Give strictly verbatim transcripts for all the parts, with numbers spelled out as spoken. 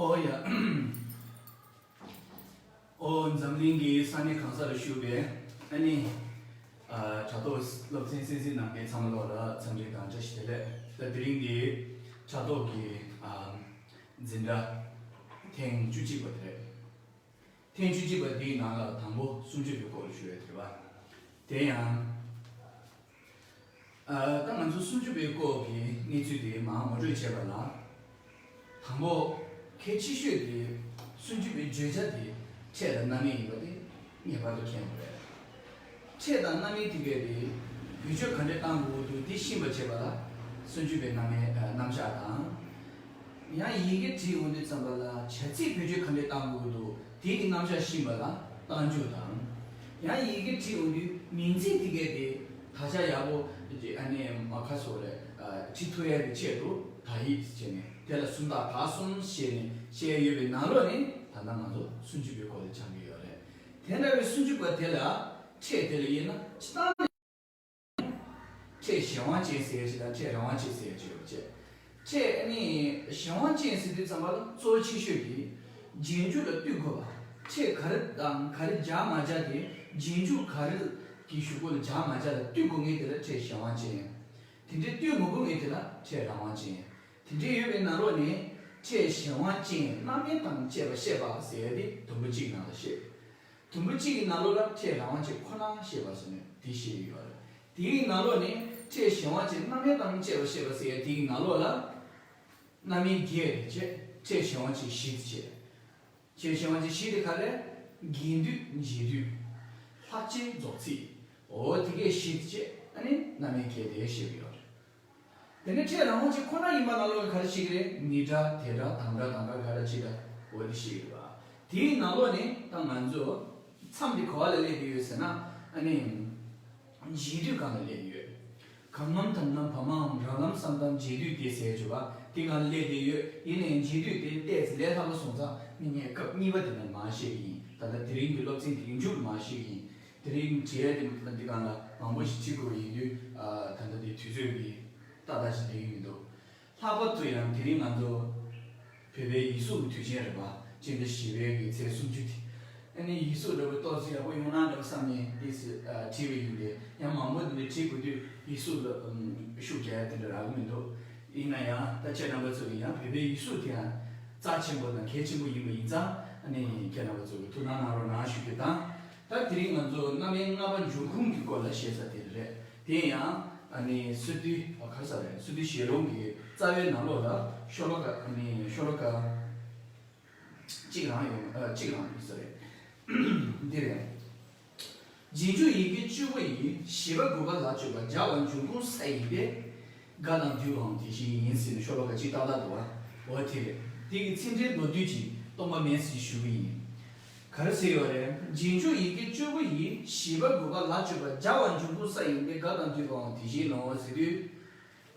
ཨོ་ཡ། ཨོ་འཛམ་གླིང་གི་ས་གནས་གང་ས་ལ་བཞུགས་པའི་ཨ་ནི་ཨ་དྲ་ཐོག་སློབ་ཚན་གསན་གཟིགས་གནང་མཁན་ཚང་མ་ལོག་ལ་འཚམས་འདྲི་དང་བཀྲ་ཤིས་བདེ་ལེགས། ད་དེ་རིང་འདི་དྲ་ཐོག་གི་ཨ་འཛིན་གྲྭ་ཐེངས་བཅུ་གཅིག་པ་དེ་རེད། ཐེངས་བཅུ་གཅིག་པ་འདིའི་ནང་ལ་དང་པོ་སུམ་ཅུ་པའི་སྐོར་ཞུ་ཡ་དེ་རེད་པ། དེ་ཡང་། ཨ། ད་ང་ཚོ་སུམ་ཅུ་པའི་སྐོར་གྱི་གནས་ཚུལ་དེ་མར་ངོ་སྤྲོད་བྱས་པ་ལ། དང་པོ། གལ་ཆེ་ཤོས་དེ་སུམ་ཅུ་པའི་བརྗོད་བྱ་དེ་ཕྲད་དང་རྣམ་དབྱེ་ཡིན་པ་དེ་ངེས་པར་དུ་མཁྱེན་དགོས་རེད། ཕྲད་དང་རྣམ་དབྱེ་དེ་གས་དེ་བེད་སྤྱོད་ག་འདྲས་གཏང་དགོས་འདུག་དེ་ཤེས་པ་བྱེད་པ་ལ་སུམ་ཅུ་པའི་རྣམ་དབྱེ་ཨ་རྣམ་གཞག་དང་། ཡང་ཡི་གེ་བྲིས་འོང་དུས་ཙམ་པ་ལ་བྱ་ཚིག་བེད་སྤྱོད་ག་འདྲས་གཏང་དགོས་འདུག་དེ་གི་རྣམ་གཞག་ཤེས་པ་ལ་རྟགས་འཇུག་དང་། ཡང་ཡི་གེ་བྲིས་འོང་དུས་མིང་ཚིག་དེ་གས་དེ་དག་ཆ་ཡག་པོ་ཨ་ནི་མ་ཁ་སོགས་རེ་བྲིས་ཐུབ་ཡ་གི་ཆེད་དུ་དག་ཡིག་བྱས་ནས་དེ་ལ་སུམ་རྟགས་དག་གསུམ་བཤད་ནས་བཤད་ཡོད་པའི་ནང་ལོགས་ནས་ད་ལྟ་ང་ཚོ་སུམ་ཅུ་པའི་སྐོར་ལ་སྦྱང་གི་ཡོད་རེད། དེ་འདྲ་བའི་སུམ་ཅུ་པ་དེ་ལ་ཕྲད་དེ་ལ་དབྱེ་ན་སྤྱིར་བཏང་ནས། ཕྲད་གཞན་དབང་ཅན་ཟེར་ཡ་ཅིག་དང་ཕྲད་རང་དབང་ཅན་ཟེར་ཡ་ཅིག་ཡོད་པ་བྱས། ཕྲད་ནི་གཞན་དབང་ཅན་ཟེར་དུས་ཙམ་པ་ལ་གཙོ་ཆེ་ཤོས་དེ་རྗེས་འཇུག་ལ་ལྟོས་དགོས་པ། ཕྲད་ག་རེ་དང་ག་རེ་སྦྱར་མ་སྦྱར་དེ་རྗེས་འཇུག་ག་རེ་གི་གཞུག་གུ་ལ་སྦྱར་མ་སྦྱར་ལ་ལྟོས་དགོས་ངེས་དེ་ལ་ཕྲད་གཞན་དབང་ཅན། དེ་འདྲའི་ལྟོས་མི་དགོས་ངེས་དེ་ལ་ཕྲད་རང་དབང་ཅན། དེ་འདྲའི་ཡོད་པའི་ནང་ལོགས་ནས་ཕྲད་གཞན་དབང་ཅན་རྣམ་དབྱེ་དང་བཅས་པ་བཤད་པ་ཟེར་ཡ་དེ་དུམ་བུ་གཅིག་ནང་ལ་བཤད། དུམ་བུ་གཅིག་གི་ནང་ལོགས་ལ་ཕྲད་རང་དབང་ཅན་ཁོ་ན་བཤད་པ་ཟེར་ནས་འདི་བཤད་ཀྱི་ཡོད་རེད། དེའི་ནང་ལོགས་ནས་ཕྲད་གཞན་དབང་ཅན་རྣམ་དབྱེ་དང་བཅས་པ་བཤད་པ་ཟེར་ཡ་དེའི་ནང་ལོགས་ལ། རྣམ་དབྱེ་བརྒྱད་རེ་བྱས། ཕྲད་གཞན་དབང་ཅན་བཞི་དེ་བྱས། ཕྲད་གཞན་དབང་ཅན་བཞི་དེ་ག་རེ། རྒྱས་བསྡུས་རྗེས་བསྡུས། ལྷག་བཅས་རྫོགས་ཚིག་འོ་དེ་གས་བཞི་དེ་བྱས་ཨ་ནི་རྣམ་དབྱེ་བརྒྱད་དེ་བཤད་ཀྱི་ཡོད་རེད། དེ་ནས་ཕྲད་རང་དབང་ཅན་ཁོ་ན་ཡིན་པ་ནང་ལོགས་ལ་ག་རེ་བཤད་ཀྱི་རེད། ནི་སྒྲ་དེ་སྒྲ་དང་སྒྲ་དང་སྒྲ་ག་རེ་ཅི་འདྲ་འོ་དེ་བཤད་ཀྱི་རེད་པ། དེའི་ནང་ལོགས་ནས་ད་ང་ཚོ་མཚམས་དེ་ག་བ་ལ་སླེབས་ཀྱི་ཡོད་ཟེར་ན་ཨ་ནི། རྗེས་ཟློས་སྒང་ལ་སླེབས་ཀྱི་ཡོད། ག་ངམ་ད་ནམ་བ་མའམ་ར་ལམ་སམ་དམ་རྗེས་ཟློས་དེ་ཟེར་བྱས་པ་དེ་སྒང་ལ་སླེབས་ཀྱི་ཡོད། ཡིན་ནའི་རྗེས་ཟློས་དེ་ཏོག་ཙམ་ལས་སླ་པོ་སོང་ཙང་ངས་སྐབས་གཉིས་པ་དེ་ནས་མར་བཤད་ཀྱི་ཡིན། ད་ལྟ་དེ་རིང་གི་སློབ་ཚན་དེའི་མཇུག་ལ་མར་བཤད་ཀྱི་ཡིན། དེ་རིང་བྲིས་ཡ་དེ་འདི་སྒང་ལ་མང་པོ་ཞིག་བྲིས་དགོས་པ་ཡིན་དུས་ཨ་ད་ལྟ་དེ་དུས་ཚོད་ཀྱིས་ཏག་ཏག་ཞིག་ལེན་གྱི་མི་འདུག་ལྷག་པར་དུ་ཡང་དེ་རིང་ང་ཚོ་བོད་པའི་ཡིག་གཟུགས་ཀྱི་དུས་ཆེན་རེད་པ། སྤྱི་ཟླ་བཞི་པའི་གི་ཚེས་སུམ་ཅུ་དེ། ཨ་ནི་ཡིག་གཟུགས་འདྲ་པོ་ཏོག་ཙམ་ཡག་པོ་ཡོང་ན་འདྲ་པོ་བསམ་ནས་འདི་ཚོ་བྲིས་པ་ཡིན་པས་ཡང་མང་པོ་འདི་འདྲ་བྲིས་དགོས་དུས་ཡིག་གཟུགས་ལ་ཤུགས་རྒྱག་ཡ་དེ་འདྲ་རག་གི་མི་འདུག་ཡིན་ན་ཡང་ད་ཁྱེད་རྣམ་པ་ཚོ་གི་ཡང་བོད་པའི་ཡིག་གཟུགས་དེ་ཡང་རྩ་ཆེན་པོ་དང་གལ་ཆེན་པོ་ཡིན་པ་ཡིན་ཙང་ཨ་ནི་ཁྱེད་རྣམ་པ་ཚོ་གི་ཐུགས་སྣང་གནང་རོགས་གནང་ཞུ་རྒྱུ་དང་། ད་དེ་རིང་ང་ཚོ་རྣམ་དབྱེ་ལྔ་པ་འབྱུང་ཁུངས་ཀྱི་སྐོར་ལ་བཤད་ས་དེ་རེད། དེ་ཡང་ཨ་ནི་སི་ཏུ་ཨ་ག་རེ་ཟེར་རེད། སི་ཏུ་ཞལ་ལུང་གི་རྩ་བའི་ནང་ལོགས་ལ་ཤོ་ལོ་ཀ་ཨ་ནི་ཤོ་ལོ་ཀ་གཅིག་རང་ཡོད། ཨ་གཅིག་རང་ཡོད་ས་རེད། འདི་རེད། རྗེས་འཇུག་ཡི་གེ་བཅུ་པོ་ཡིས་བཞི་པ་དགུ་པ་ལ་སྤྱོད་པ་སྦྱར་བ་འབྱུང་ཁུངས་ས་ཡིན་པས། དགའ་དང་སྡུད་པའང་དེ་བཞིན་ཡིན་ཟེར་ནས་ཤོ་ལོ་ཀ་གཅིག་ཏག་ཏག་འདུག་བ། འོ་དེ་རེད། དེ་གི་ཚིག་འགྲེལ་མདོར་བསྡུས་ཀྱིས་སྟོང་པ་མེད་ཟེར་ཞུ་གི་ཡིན། ག་རེ་ཟེར་ཡོད་རེད། རྗེས་འཇུག་ཡི་གེ་བཅུ་པོ་ཡིས་བཞི་པ་དགུ་པ་ལ་སྤྱོད་པ་སྦྱར་བ་འབྱུང་ཁུངས་ས་ཡིན་པས་དགའ་དང་སྡུད་པའང་དེ་བཞིན་ནོ་ཟེར་དུས།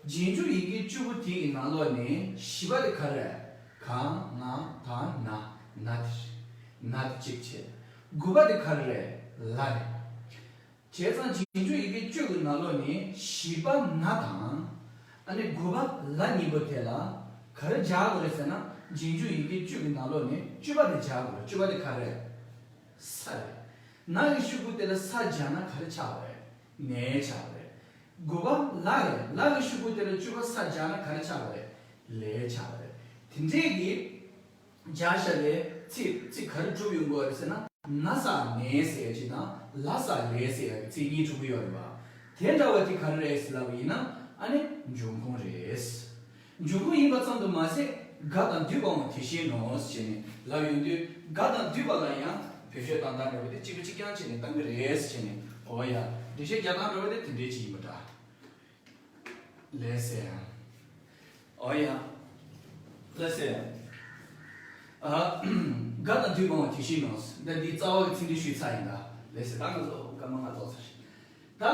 རྗེས་འཇུག་ཡི་གེ་བཅུ་པོ་དེ་ཡི་ནང་ལོགས་ནས་བཞི་པ་དེ་ག་རེ་རེད། ག་ང་ད་ན་ན་དེ་རེད། ན་དེ་གཅིག་བྱས། དགུ་པ་དེ་ག་རེ་རེད། ལ་རེད། བྱས་ཙང་རྗེས་འཇུག་ཡི་གེ་བཅུ་གི་ནང་ལོགས་ནས་བཞི་པ་ན་དང་། ཨ་ནི་དགུ་པ་ལ་གཉིས་པོ་དེ་ལ་ག་རེ་སྦྱར་དགོས་རེད་ཟེར་ན། རྗེས་འཇུག་ཡི་གེ་བཅུ་གི་ནང་ལོགས་ནས་བཅུ་པ་དེ་སྦྱར་དགོས་རེད། བཅུ་པ་དེ་ག་རེ་རེད། ས་རེད། ན་གི་ཤོག་གུ་དེ་ལ་ས་སྦྱར་ན་ག་རེ་ཆགས་པ་རེད། ན་ཆགས་པ་རེད། དགུ་པ་ལ་རེད། ལ་གི་ཤོག་གུ་དེ་ལ་བཅུ་པ་ས་སྦྱར་ན་ག་རེ་ཆགས་པ་རེད། ལ་ཆགས་པ་རེད། དེ་འདྲས་ཀྱི་སྦྱར་བཞག་པའི་ཚིག་ཚིག་ག་རེ་གྲུབ་ཡོང་གི་ཡོད་རེད་ཟེར་ན། ན་ས་ན་ཟེར་ཡ་གཅིག་དང་ལ་ས་ལ་ཟེར་ཡ་གི་ཚིག་གཉིས་གྲུབ་ཀྱི་ཡོད་རེད་པ། དེ་འདྲ་བ་དེ་ག་རེ་རེད་ཟེར་ལབ་པ་ཡིན་ན་ཨ་ནི་འབྱུང་ཁུངས་རེད། འབྱུང་ཁུངས་ཡིན་པ་ཙམ་དུ་མ་ཟད་དགའ་དང་སྡུད་པའང་དེ་བཞིན་ནོ་ཟེར་ནས་ལབ་ཡོང་དུས། དགའ་དང་སྡུད་པ་ལ་ཡང་བེད་སྤྱོད་བཏང་སྟངས་འདྲ་བོ་དེ་གཅིག་པ་གཅིག་རྐྱང་བྱས་ནས་བཏང་གི་རེད་ཟེར་ནས། འོ་ཡ། འགྲེལ་བཤད་རྒྱག་སྟངས་འདྲ་བོ་དེ་དེ་འདྲའི་ཅིག་ཡིན་པ་འདྲ། ལགས་སེ། འོ་ཡ། ལགས་སེ། ཨ། དགའ་དང་སྡུད་པའང་དེ་བཞིན་ནོ། ད་འདི་རྩ་བ་གི་ཚིག་འགྲེལ་ཞུས་ཚར་ཡིན་ད། ལགས་སེ། ད་ང་ཚོ་སྐར་མ་ལྔ་རྫོགས་ཚར། ད།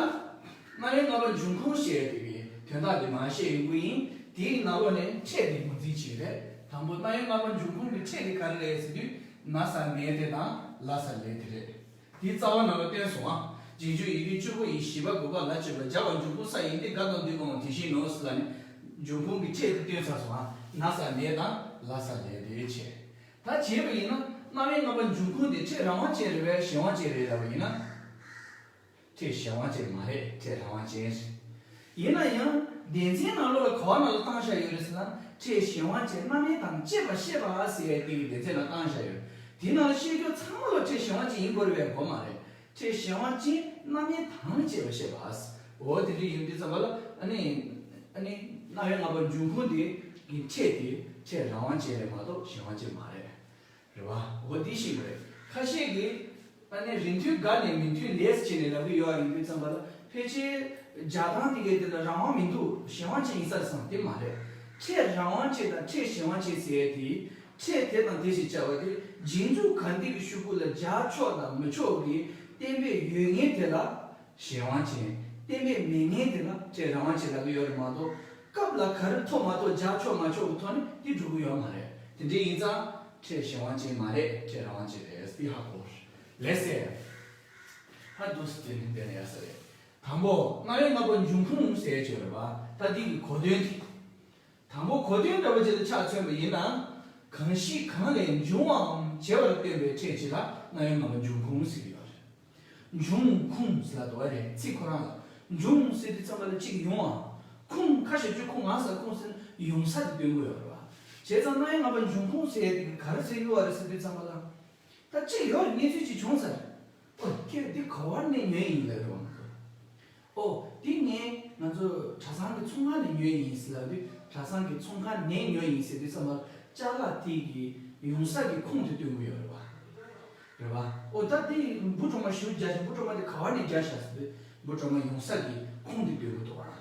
རྣམ་དབྱེ་ལྔ་པ་འབྱུང་ཁུངས་ཞེས་པའི་དོན་དག་དེ་མར་བཤད་ཡོང་གི་ཡིན། དེའི་ནང་ལོགས་ནས་ཕྲད་དེ་ངོས་འཛིན་བྱེད་ཀྱི་རེད། དང་པོ་རྣམ་དབྱེ་ལྔ་པ་འབྱུང་ཁུངས་ཀྱི་ཕྲད་དེ་ག་རེ་རེད་ཟེར་དུས། ན་ས་ན་དེ་དང་ལ་ས་ལ་དེ་རེད། དེའི་རྩ་བ་ནང་ལ་བསྟན་སོང་ཨ། རྗེས་འཇུག་ཡི་གེ་བཅུ་པོ་ཡིས་བཞི་པ་དགུ་པ་ལ་སྤྱོད་པ་སྦྱར་བ་འབྱུང་ཁུངས་ས་ཡིན་ཏེ། དགའ་དང་སྡུད་པའང་དེ་བཞིན་ནོ་ཟེར་ལབ་ནས། འབྱུང་ཁུངས་ཀྱི་ཕྲད་དེ་བསྟན་ཚར་སོང་ཨ། ན་ས་ན་དང་ལ་ས་ལ་དེ་བྱས། ད་བྱས་པ་ཡིན་ན་རྣམ་དབྱེ་ལྔ་པ་འབྱུང་ཁུངས་དེ་ཕྲད་རང་དབང་ཅན་རེད་པས་གཞན་དབང་ཅན་རེད་ལབ་པ་ཡིན་ན། ཕྲད་གཞན་དབང་ཅན་མ་རེད། ཕྲད་རང་དབང་ཅན་རེད། ཡིན་ན་ཡང་སྡེ་ཚན་ནང་ལོགས་ལ་ག་བ་ནང་ལ་བཏང་བཞག་ཡོད་རེད་ཟེར་ན། ཕྲད་གཞན་དབང་ཅན་རྣམ་དབྱེ་དང་བཅས་པ་ཤེས་པ་ཟེར་ཡས་དེ་གི་སྡེ་ཚན་ལ་བཏང་བཞག་ཡོད། དེ་ནང་ལ་བཤད་རྒྱུ་ཚང་མ་ལ་ཕྲད་གཞན་དབང་ཅན་ཡིན་དགོས་རེད་པས་དགོས་མ་རེད། ཕྲད་གཞན་དབང་ཅན་རྣམ་དབྱེ་དང་བཅས་པ་ཤེས་པ། འོ་དེ་འདྲ་ཡིན་དུས་ཙམ་པ་ལ་ཨ་ནི། ཨ་ནི་རྣམ་དབྱེ་ལྔ་པ་འབྱུང་ཁུངས་དེ་གི་ཕྲད་དེ་ཕྲད་རང་དབང་ཅན་རེད་མ་གཏོགས་གཞན་དབང་ཅན་མ་རེད། རེད་བ། འོ་དེ་ཤེས་དགོས་རེད། ཁ་ཤས་ཀྱིས་ཨ་ནི་རིང་ཐུང་དགའ་ནས་མི་མཐུན་ལས་བྱས་ནས་ལབ་ཀྱི་ཡོད་ཡིན་དུས་ཙམ་པ་ལ་ཕལ་ཆེར་སྦྱར་སྟངས་དེ་གའི་དེ་ལ་རང་དབང་མི་འདུག་གཞན་དབང་ཅན་ཡིན་ས་རེད་བསམ། དེ་མ་རེད། ཕྲད་རང་དབང་ཅན་དང་ཕྲད་གཞན་དབང་ཅན་ཟེར་ཡས་དེ། ཕྲད་དེ་དང་དེ་ཞེས་བྱ་བ་དེ་རྗེས་འཇུག་གང་འདི་གི་ཤུ་གུ་ལ་སྦྱར་ཆོག་དང་མི་ཆོག་གི་གཏན་འབེབས་ཡོད་མཁན་དེ་ལ་གཞན་དབང་ཅན། གཏན་འབེབས་མེད་མཁན་དེ་ལ་ཕྲད་རང་དབང་ཅན་ལབ་ཀྱི་ཡོད་རེད་མ་གཏོགས། སྐབས་ལ་ག་རེ་ཐོབ་མ་ཐོབ་སྦྱར་ཆོག་མ་ཆོག་གི་ཐོག་ནས་དེ་འགྲོ་གི་ཡོད་མ་རེད། དེ་འདྲ་ཡིན་ཙང་ཕྲད་གཞན་དབང་ཅན་མ་རེད། ཕྲད་རང་དབང་ཅན་རེད། དེ་ཧ་གོ། ལགས་སེ། ཧ་འདུག་སེ་དེ་ནི་དེ་ནས་ཡག་ས་རེད། དང་པོ་རྣམ་དབྱེ་ལྔ་པོ་འབྱུང་ཁུངས་ཟེར་ཡས་ཅིག་ཡོད་རེད་པ། ད་འདི་གི་གོ་དོན་དེ། དང་པོ་གོ་དོན་འདྲ་བོ་ཅིག་ལ་ཆ་མཚོན་པ་ཡིན་ན། གང་ཞིག་གང་ལས་འབྱུང་བའམ་བྱེད་པར་སྟོན་པའི་ཕྲད་ཅིག་ལ་རྣམ་དབྱེ་ལྔ་པོ་འབྱུང་ཁུངས་ཟེར་གྱི་ཡོད་རེད། འབྱུང་ཁུངས་ཟེར་ལབ་འདུག་བ་རེད། ཚིག་ཁོ་རང་ལ། འབྱུང་ཟེར་དུས་ཙམ་པ་ལ་གཅིག་ཡོང་བ། ཁུངས་ཁ་ཞབས་ཀྱུ་ཁུངས་ང་ས་ཁུངས་ཟེར་ན་ཡོང་ས་དེ་སྟོན་གྱི་ཡོད་རེད་བ། བྱས་ཙང་རྣམ་དབྱེ་ལྔ་པོ་འབྱུང་ཁུངས་ཟེར་ཡས་དེ་ག་རེ་ཟེར་གྱི་ཡོད་རེད་ཟེར་དུས་ཙམ་པ་ལ། ད་གཅིག་ཡོད་རེད། གནས་ཚུལ་གཅིག་བྱུང་ཚར། ཨོ་ཁྱོད་འདི་ག་བ་ནས་ཉོས་ཡིན་ལབ་རེད་བ། ཨོ་འདི་ངས་ང་ཚོ་གྲྭ་ཚང་གི་ཚོང་ཁང་ནས་ཉོས་ཡིན་ཟེར་ལབ་དུས། གྲྭ་ཚང་གི་ཚོང་ཁང་ནས་ཉོས་ཡིན་ཟེར་དུས་ཙམ་པ་ཅ་ལག་དེ་གི་ཡོང་ས་གི་ཁུངས་དེ་སྟོན་གྱི་ཡོད་རེད་བ། རེད་བ། ཨོ་ད་འདི་འབུ་གྲོག་མ་ཞུ་རྒྱ་ཞིག་འབུ་གྲོག་མ་དེ་ག་བ་ནས་རྒྱག་ཤག་ཟེར་དུས། འབུ་གྲོག་མ་ཡོང་ས་གི་ཁུངས་དེ་སྟོན་གྱི་འདུག་བ།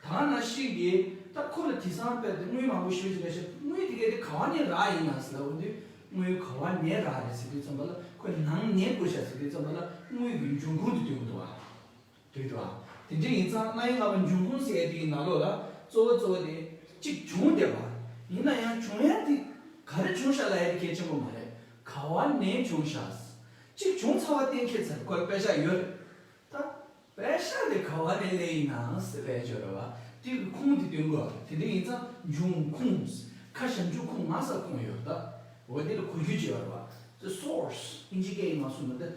ད་ནང་བཞིན་གྱི་ད་ཁོ་ལ་དེང་སང་དཔེ་དེ་དངུལ་མང་པོ་ཞུ་ཅིག་རེད་ཤག་དངུལ་དེ་གས་དེ་ག་བ་ནས་རག་ཡིན་ན་ཟེར་ལབ་འོང་དུས། དངུལ་ག་བ་ནས་རག་རེད་ཟེར་དུས་ཙམ་པ་ལ། ཁོས་ནང་ནས་བསྐུར་ཤག་ཟེར་དུས་ཙམ་པ་ལ་དངུལ་གྱི་འབྱུང་ཁུངས་དེ་སྟོན་གྱི་འདུག་བ། འགྲིག་འགྲོ་བ། དེ་འདྲ་ཡིན་ཙང་རྣམ་དབྱེ་ལྔ་པ་འབྱུང་ཁུངས་ཟེར་ཡས་དེ་གི་ནང་ལོགས་ལ་གཙོ་བོ་གཙོ་བོ་དེ་གཅིག་བྱུང་བསྡད་པ། ཡིན་ན་ཡང་བྱུང་ཡ་དེ་ག་རེ་བྱུང་ཤག་ལབ་ཡ་དེ་གལ་ཆེན་པོ་མ་རེད། ག་བ་ནས་བྱུང་ཤག་གཅིག་བྱུང་ཚར་བ་གཏན་འཁེལ་ཚར། ཁོ་ལ་པད་ཤག་ཡོད་རེད། ད་པད་ཤག་དེ་ག་བ་ནས་སླེབས་ཡིན་ནམ་ཟེར་བས་ཅོ་ར་བ། དེ་གི་ཁུངས་དེ་སྟོན་དགོས། དེ་འདྲ་ཡིན་ཙང་འབྱུང་ཁུངས། ཁ་ཞབས་ཀྱུ་ཁུངས་ང་ས་ཁུངས་ཡོད་ད། འོ་དེ་ལ་གོ་རྒྱུ་ཅིག་ཡོད་རེད་བ། The source ཨིན་ཇི་སྐད་ཡིག་མ་སོང་ན་ད།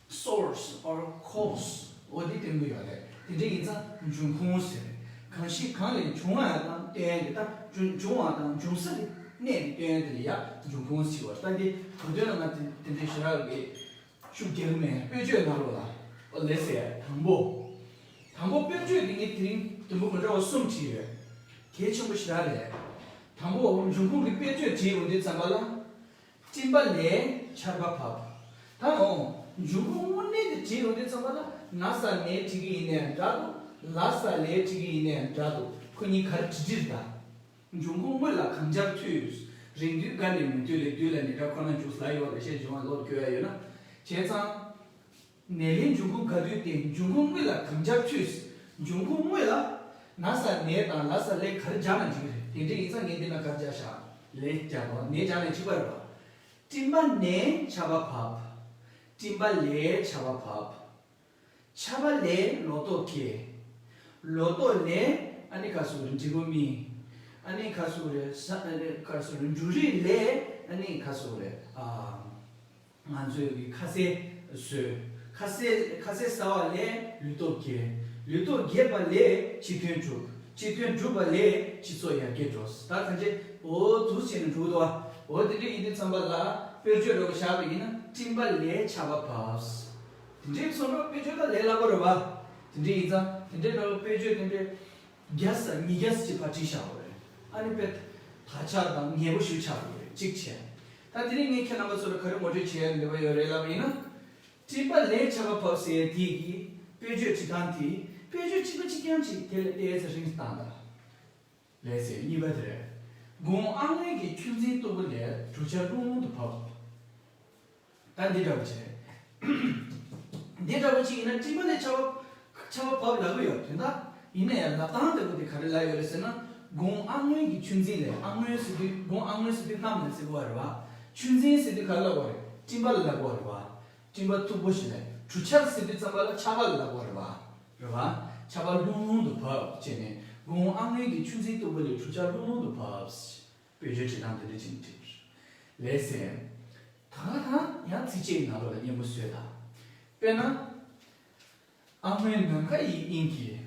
Source or cause འོ་དེ་སྟོན་གྱི་ཡོད་རེད། དེ་འདྲ་ཡིན་ཙང་འབྱུང་ཁུངས་ཟེར། གང་ཞིག་གང་ལས་བྱུང་བ་དང་སྟོན་ཡ་གི་ད་འབྱུང་འབྱུང་བ་དང་འབྱུང་ས་གི་གནས་དེ་སྟོན་ཡ་དེ་ལ་ཡ་འབྱུང་ཁུངས་ཟེར་བ་རེད། ད་འདི་གོ་དོན་ལ་ང་དེ་དེ་འདྲའི་ཞེ་དྲག་གི་ཤུགས་རྒྱག་གི་མེད། དཔེར་བརྗོད་ནང་ལོགས་ལ། ཨོ་ལེ་སེ། དང་པོ། དང་པོ་དཔེར་བརྗོད་འདི་ངས་དེ་རིང་དུམ་བུ་མི་འདྲ་བ་གསུམ་བྲིས་ཡོད། གལ་ཆེན་པོ་ཞེ་དྲག་རེད། དང་པོ་འབྱུང་ཁུངས་ཀྱི་དཔེར་བརྗོད་བྲིས་ཡོང་དུས་ཙམ་པ་ལ། སྤྲིན་པ་ལས་ཆར་པ་བབས། ད་འོང་འབྱུང་ཁུངས་དངོས་གནས་དེ་བྲིས་ཡོང་དུས་ཙམ་པ་ལ་ན་ས་ནས་བྲིས་ཀྱི་ཡིན་ནའང་འདྲ་འདུག་ལ་ས་ལས་བྲིས་ཀྱི་ཡིན་ནའང་འདྲ་འདུག་ཁོ་གཉིས་ག་རེ་འབྲི་འབྲིར་གདའ། འབྱུང་ཁུངས་དངོས་ལ་གང་སྦྱར་མཐུས། རིང་དུས་དགའ་ནས་མི་མཐུན་ལས། དུས་ལ་ནི་སྒྲ་ཁོ་ན་འཇུག་ལ་ཡོད་པ་ལ་བཤད་འབྱུང་བ་ལོག་བཀོད་ཡ་ཡོད་ན། བྱས་ཙང་། ནས་ལས་འབྱུང་ཁུངས་ག་དུས་ཏེ། འབྱུང་ཁུངས་དངོས་ལ་གང་སྦྱར་མཐུས། འབྱུང་ཁུངས་དངོས་ལ་ན་ས་ནས་དང་ལ་ས་ལས་ག་རེ་སྦྱར་ན་འགྲིག་གི་རེད། དེ་འདྲ་ཡིན་ཙང་ངས་འདི་ན་ག་རེ་སྦྱར་ཤག་ལས་སྦྱར་བ། ནས་སྦྱར་ན་འགྲིག་པ་རེད་བ། སྤྲིན་པ་ནས་ཆར་པ་བབས། སྤྲིན་པ་ལས་ཆར་པ་བབས། ཆར་པ་ལས་ལོ་ཏོག་སྐྱེ། ལོ་ཏོག་ལས་ཨ་ནི་ག་སུ་རེད། འབྲས་བུ་སྨིན། ཨ་ནི་ག་སུ་རེད། ས་ཨ་ནི་ག་སུ་རེད། འབྲུ་རིགས་ལས་ཨ་ནི་ག་སུ་རེད། ཨ་ང་ཚོའི་གི་ཁ་ཟས་བཟོས། ཁ་ཟས་ཁ་ཟས་ཟ་བ་ལས་ལུས་སྟོབས་རྒྱས། ལུས་སྟོབས་རྒྱས་པ་ལས་སྤྱི་ཐོན་གྲུབ། སྤྱི་ཐོན་གྲུབ་པ་ལས་སྤྱི་ཚོགས་ཡར་རྒྱས་འགྲོ། ད་གང་ཅི་འོ་འདུག་བྱས་ནས་འགྲོ་གི་འདུག་བ། འོ་དེ་འདྲ་ཡིན་དུས་ཙམ་པ་ལ་དཔེར་བརྗོད་འདྲ་བོ་བཞག་པ་ཡིན་ན་སྤྲིན་པ་ལས་ཆར་པ་བབས། དེ་འདྲའི་ཚོར་བ་དཔེ་བརྗོད་ད་ལས་སླ་པོ་རེད་བ། དེ་འདྲ་ཡིན་ཙང་དེ་འདྲའི་འདྲ་བོ་དཔེ་བརྗོད་དེ་འདྲའི་བརྒྱ་ས་ཉིས་བརྒྱ་ས་ཅིག་ཕར་བྲིས་བཞག་པ་རེད། ཨ་ནི་དཔེ་དག་ཆ་དང་ཉེ་པོ་ཞིག་ཆགས་པ་རེད། གཅིག་བྱས། ད་དེ་རིང་ངས་ཁྱེད་རྣམ་པ་ཚོ་ལ་ག་རེ་ངོ་སྤྲོད་བྱེད་ཡ་འདོད་པ་ཡོད་རེད་ལབ་པ་ཡིན་ན། སྤྲིན་པ་ལས་ཆར་པ་བབས་ཟེར་ཡ་དེ་གི་དཔེ་བརྗོད་བྲིས་སྟངས་དེ་དཔེ་བརྗོད་གཅིག་པ་གཅིག་རྐྱང་གཅིག་དེ་ལ་ཏོག་ཙམ་རིང་བཏང་དང་། ལགས་སེ། གཉིས་པ་དེ་རེད། དགུང་ཨ་སྔོན་གྱི་ཆུ་འཛིན་སྟུག་པོ་ལས་གྲུ་ཆར་ལྷུང་ལྷུང་དུ་བབས། ད་འདི་འདྲ་བོ་ཅིག་རེད། འདི་འདྲ་བོ་ཅིག་ཡིན་ན་སྤྲིན་པ་ལས་ཆར་པ་ཆར་པ་བབས་ལབ་ཀྱི་ཡོད། དོན་དག་ཡིན་ན་ཡང་ལབ་སྟངས་དེ་བོ་དེ་ག་རེ་ལབ་ཡོད་རེད་ཟེར་ན། དགུང་ཨ་སྔོན་གྱི་ཆུ་འཛིན་ལས། ཨ་སྔོན་ཟེར་དུས་དགུང་ཨ་སྔོན་ཟེར་དུས་གནམ་ལ་ཟེར་གི་ཡོད་རེད་བ། ཆུ་འཛིན་ཟེར་དུས་ག་རེ་ལབ་དགོས་རེད། སྤྲིན་པ་ལ་ལབ་དགོས་རེད་བ། སྤྲིན་པ་མཐུག་པོ་ཞིག་ལས། གྲུ་ཆར་ཟེར་དུས་ཙམ་པ་ལ་ཆར་པ་ལ་ལབ་དགོས་རེད་བ། རེད་བ། ཆར་པ་ལྷུང་ལྷུང་དུ་བབས་བྱས་ནས། དགུང་ཨ་སྔོན་གྱི་ཆུ་འཛིན་སྟུག་པོ་ལས་གྲུ་ཆར་ལྷུང་ལྷུང་དུ་བབས། དཔེ་བརྗོད་བྲིས་སྟངས་དེ་འདྲ་ཅིག་བྲིས། ལགས་སེ། ད་ག་ད་ཡང་ཚིགས་བཅད་ནང་ལོགས་ལ་སྙན་པོ་བཟོས་དང་། དཔེར་ན། ཨ་སྔོན་ནམ་མཁའ་ཡི་དབྱིངས་ཀྱི།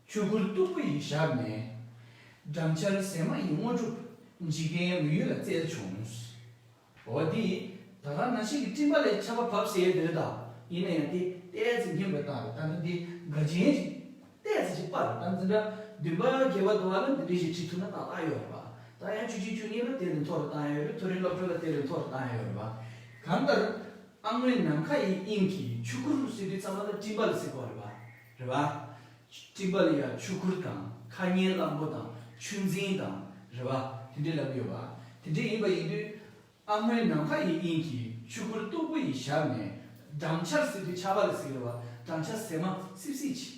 ཆོས་སྐུར་སྟུག་པོ་ཡི་ཞབས་ནས། སྦྲང་ཆར་ཟེགས་མ་ཡི་དངོས་གྲུབ། འཇིག་རྟེན་མི་ཡུལ་ལ་སྩལ་བྱུང་། འོ་འདི། ད་ག་ནང་བཞིན་གྱི་སྤྲིན་པ་ལས་ཆར་པ་བབས་ཟེར་ཡས་དེ་རེད་ད། ཡིན་ན་ཡང་དེ་ཏོག་ཙམ་སྙན་པོ་བཏང་རེད། ད་ནི་འདི་དགའ་ཆེན་ཞིག་ཏོག་ཙམ་ཞིག་སྤར་རེད། ད་འཛིན་གྲྭ་བདུན་པ་བརྒྱད་པ་དུ་བ་ལ་འདི་འདྲ་ཞིག་བྲིས་ཐུབ་ན་ཏག་ཏག་ཡོད་རེད་པ། ད་ཡང་བཅུ་གཅིག་བཅུ་གཉིས་ལ་དེ་ལས་མཐོ་རུ་བཏང་ཡས་ཡོད་རེད། མཐོ་རིམ་སློབ་གྲྭ་ལ་དེ་ལས་མཐོ་རུ་བཏང་ཡས་ཡོད་རེད་པ། གང་ལྟར། ཨ་སྔོན་ནམ་མཁའ་ཡི་དབྱིངས་ཀྱི་ཆོས་སྐུར་ཟེར་དུས་ཙམ་པ་ལ་སྤྲིན་པ་ལ་ཟེར་གོ་རེད་པ། རེད་པ། སྤྲིན་པ་ལ་ཡང་ཆོས་སྐུར་དང་མཁའ་ཉལ་གླང་པོ་དང་ཆུ་འཛིན་དང་། རེད་པ། དེ་འདྲས་ལབ་ཡོད་པ། དེ་འདྲས་ཡིན་པ་ཡིན་དུས། ཨ་སྔོན་ནམ་མཁའ་ཡི་དབྱིངས་ཀྱི་ཆོས་སྐུར་སྟུག་པོ་ཡི་ཞབས་ནས། སྦྲང་ཆར་ཟེར་དུས་ཆར་པ་ལ་ཟེར་གི་རེད་པ། སྦྲང་ཆར་ཟེགས་མ་སིབ་སིབ་ཅིག་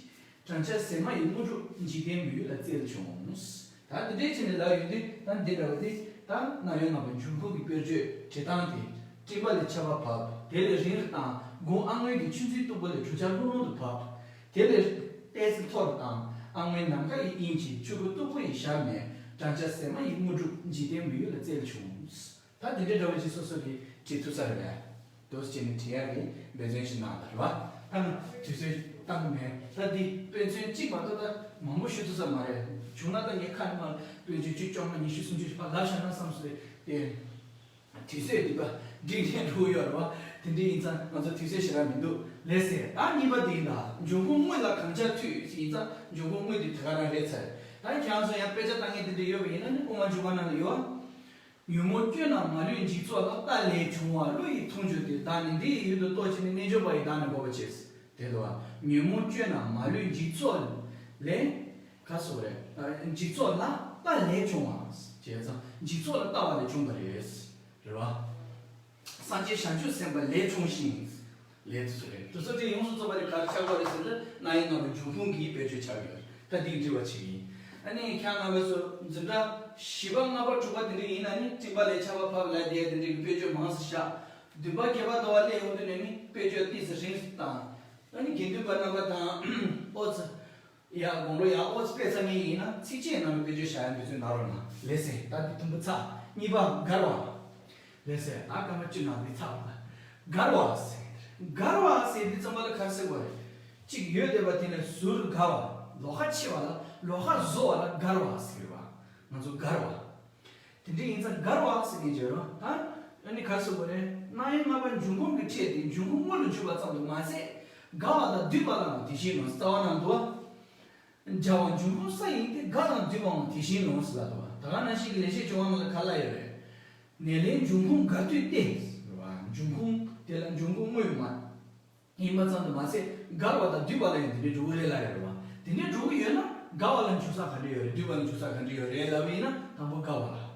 སྦྲང་ཆར་ཟེགས་མ་ཡི་དངོས་གྲུབ་འཇིག་རྟེན་མི་ཡུལ་ལ་སྩལ་བྱུང་། ད་འདི་འདྲའི་ཆ་ནས་ལབ་ཡོང་དུས་ད་འདི་འདྲ་བ་དེ་ད་རྣམ་དབྱེ་ལྔ་པ་འབྱུང་ཁུངས་ཀྱི་དཔེར་བརྗོད་བྲིས་སྟངས་དེ། སྤྲིན་པ་ལས་ཆར་པ་བབས། དེ་ལས་རིང་རུ་བཏང་། དགུང་ཨ་སྔོན་གྱི་ཆུ་འཛིན་སྟུག་པོ་ལས་དྲོད་འཆར་ཀླུང་ཀླུང་དུ་བབས། དེ་ལས་ཏོག་ཙམ་མཐོ་རུ་བཏང་། ཨ་སྔོན་ནམ་མཁའ་ཡི་དབྱིངས་ཀྱི་ཆོས་སྐུར་སྟུག་པོ་ཡི་ཞབས་ནས། སྦྲང་ཆར་ཟེགས་མ་ཡི་དངོས་གྲུབ་འཇིག་རྟེན་མི་ཡུལ་ལ་སྩལ་བྱུང་། ད་དེ་འདྲའི་འདྲ་བོ་ཅིག་སོ་སོ་གིས་བྲིས་ཐུབ་ས་རེད་པས། འདུག་སེ་བྱས་ནས་བྲིས་ཡག་གི་འབད་བརྩོན་ཞིག་གནང་དང་། རེད་པ། ད་ང་དུས་ཚོད་བཏང་གི་མེད། ད་འདི་དཔེ་མཚོན་གཅིག་མ་གཏོགས་ད་མང་པོ་ཞུ་ཐུབ་ས་མ་རེད། བྱུང་ན་ད་ངས་ཁ་ནས་མར་དཔེ་མཚོན་བཅུ་བཅོ་ལྔ་ཉི་ཤུ་སུམ་ཅུ་ཞིག་ཕར་ལབ་བཞག་ན་བསམ་སོང་། དེ་དུས་ཚོད་འདི་པ་འགྲིག་ནས་འགྲོ་གི་ཡོད་རེད་པ། དེ་འདྲ་ཡིན་ཙང་ང་ཚོ་དུས་ཚོད་ཞེ་དྲག་མི་འདུག་ལགས་སེ། ད་གཉིས་པ་དེ་ཡིན་ད། འབྱུང་ཁུངས་དངོས་ལ་གང་ཆགས་འཐུས་ཡིན་ཙང་འབྱུང་ཁུངས་དངོས་དེ་དེ་ག་རང་རེད་ཚར། ད་ཁྱེད་རང་ཚོ་ཡང་དཔེ་ཆ་ལྟ་མཁན་དེ་འདྲ་ཡོད་པ་ཡིན་ན་ནི་དབུ་མ་འཇུག་པ་ནང་ལ་ཡོད། ཉོན་མོངས་སྐྱོན་རྣམས་མ་ལུས་འཇིག་ཚོགས་ལ། རྟ་ལས་བྱུང་བ་ཀླུ་ཡི་འཐུང་ཆུ་སྟེ། བདག་ནི་འདི་ཡི་ཡུལ་དུ་གཏོགས་བྱས་ནས། རྣལ་འབྱོར་པ་ཡིས་བདག་ནི་འགོག་པར་བྱེད། དེ་ལྟ་བུ་ཉོན་མོངས་སྐྱོན་རྣམས་མ་ལུས་འཇིག་ཚོགས་ལས། ག་སོགས་རེད། འཇིག་ཚོགས་ལ་རྟ་ལས་བྱུང་བ། བྱས་ཙང་འཇིག་ཚོགས་ལ་རྟ་བ་ལས་བྱུང་བ་རེད། རེད་བ། སངས་རྒྱས་བྱང་ཆུབ་སེམས་དཔའ་ལས་བྱུང་ཞིང་། ལས་དེ་ཚོ་རེད། དེ་ཚོ་དེ་ཡོངས་སུ་རྫོགས་པ་དེ་ག་རེ་ཆགས་པ་རེད་ཟེར་ན། རྣམ་དབྱེ་ལྔ་པོའི་འབྱུང་ཁུངས་ཀྱི་དཔེར་བརྗོད་ཆགས་ཡོད། ད་འདི་འདྲི་བ་ཅིག་ཡིན། ཨ་ནི་ཁྱེད་རྣམ་པ་ཚོ་འཛིན་གྲྭ་བཞི་པ་ལྔ་པ་དྲུག་པ་དེ་འདྲ་ཡིན་ན་ནི་སྤྲིན་པ་ལས་ཆར་པ་བབས་ལབ་དེ་དེ་འདྲའི་དཔེར་བརྗོད་མང་ཙམ་བཞག་བདུན་པ་བརྒྱད་པ་དུ་བ་སླེབས་ཡོང་དུས་ནས་ནི་དཔེར་བརྗོད་ཏོག་ཙམ་རིང་ཙམ་བཏང་། ཨ་ནི་དགེ་འདུན་པ་རྣམ་པ་དང་ཨོ་ཙི། ཡ། དགུང་ལོ་ཡ་ཨོ་ཙི་དཔེ་ཚ་ངེས་ཡིན་ན་ཚིགས་བཅད་ནང་ལ་དཔེ་བརྗོད་བྱ་ཡ་འདོད་ཚུལ་གནང་རོགས་གནང་། ལགས་སེ། ད་འདི་དུམ་བུ་ཚ། གཉིས་པ་མགར་བ། ལགས་སེ། ད་སྐར་མ་བཅུ་ནང་འདི་ཚ་བ། མགར་བ་ཟེར། མགར་བ་ཟེར་འདི་ཙམ་པ་ལ་ག་རེ་ཟེར་དགོས་རེད། གཅིག་ཡོད་བསྡད་པ་དེ་ནས་ཟུར་དགའ་བ། ལོགས་ཁ་ཕྱེ་བ་ལ། ལོགས་ཁ་བཟོ་བ་ལ་མགར་བ་ཟེར་བ། ང་ཚོ་མགར་བ། དེ་འདྲ་ཡིན་ཙང་མགར་བ་ཟེར་མཁན་ཅིག་ཡོད་རེད། ད་ཨ་ནི་ག་རེ་ཟེར་དགོས་རེད། རྣམ་དབྱེ་ལྔ་པ་འབྱུང་ཁུངས་ཀྱི་ཕྲད་དེ་འབྱུང་ཁུངས་དངོས་ལ་འཇུག་པ་ཙམ་དུ་མ་ཟད། དགའ་བ་དང་སྡུད་པ་ལའང་དེ་བཞིན་ནོ། རྩ་བ་ནང་དུ་བ། བྱ་བ་འབྱུང་ཁུངས་ས་ཡིན་ཏེ། དགའ་དང་སྡུད་པའང་དེ་བཞིན་ནོ་ཟེར་ལབ་འདུག་བ། ད་ག་ནང་བཞིན་གྱི་ལེགས་བཤད་ལྗོན་དབང་ནང་ལ་ག་ལ་ཡོད་རེད། ནད་ལས་འབྱུང་ཁུངས་མགར་སྡུད་སྟེ། ཟེར་བ། འབྱུང་ཁུངས་དེ་ལ་འབྱུང་ཁུངས་དངོས་མ་ཡིན་པ་ཙམ་དུ་མ་ཟད། མགར་བ་དང་སྡུད་པ་ལ་ཡང་དེ་འདྲའི་འགྲོ་གི་རེད་ལབ་ཡོད་རེད་བ། དེ་འདྲའི་འགྲོ་གི་ཡོད་ན་དགའ་བ་ལ་འཇུག་ས་ག་འདྲ་ཡོད་རེད། སྡུད་པ་ལ་འཇུག་ས་ག་འདྲ་ཡོད་རེད་ལབ་ཡིན་ན། དང་པོ་དགའ་བ་ལ།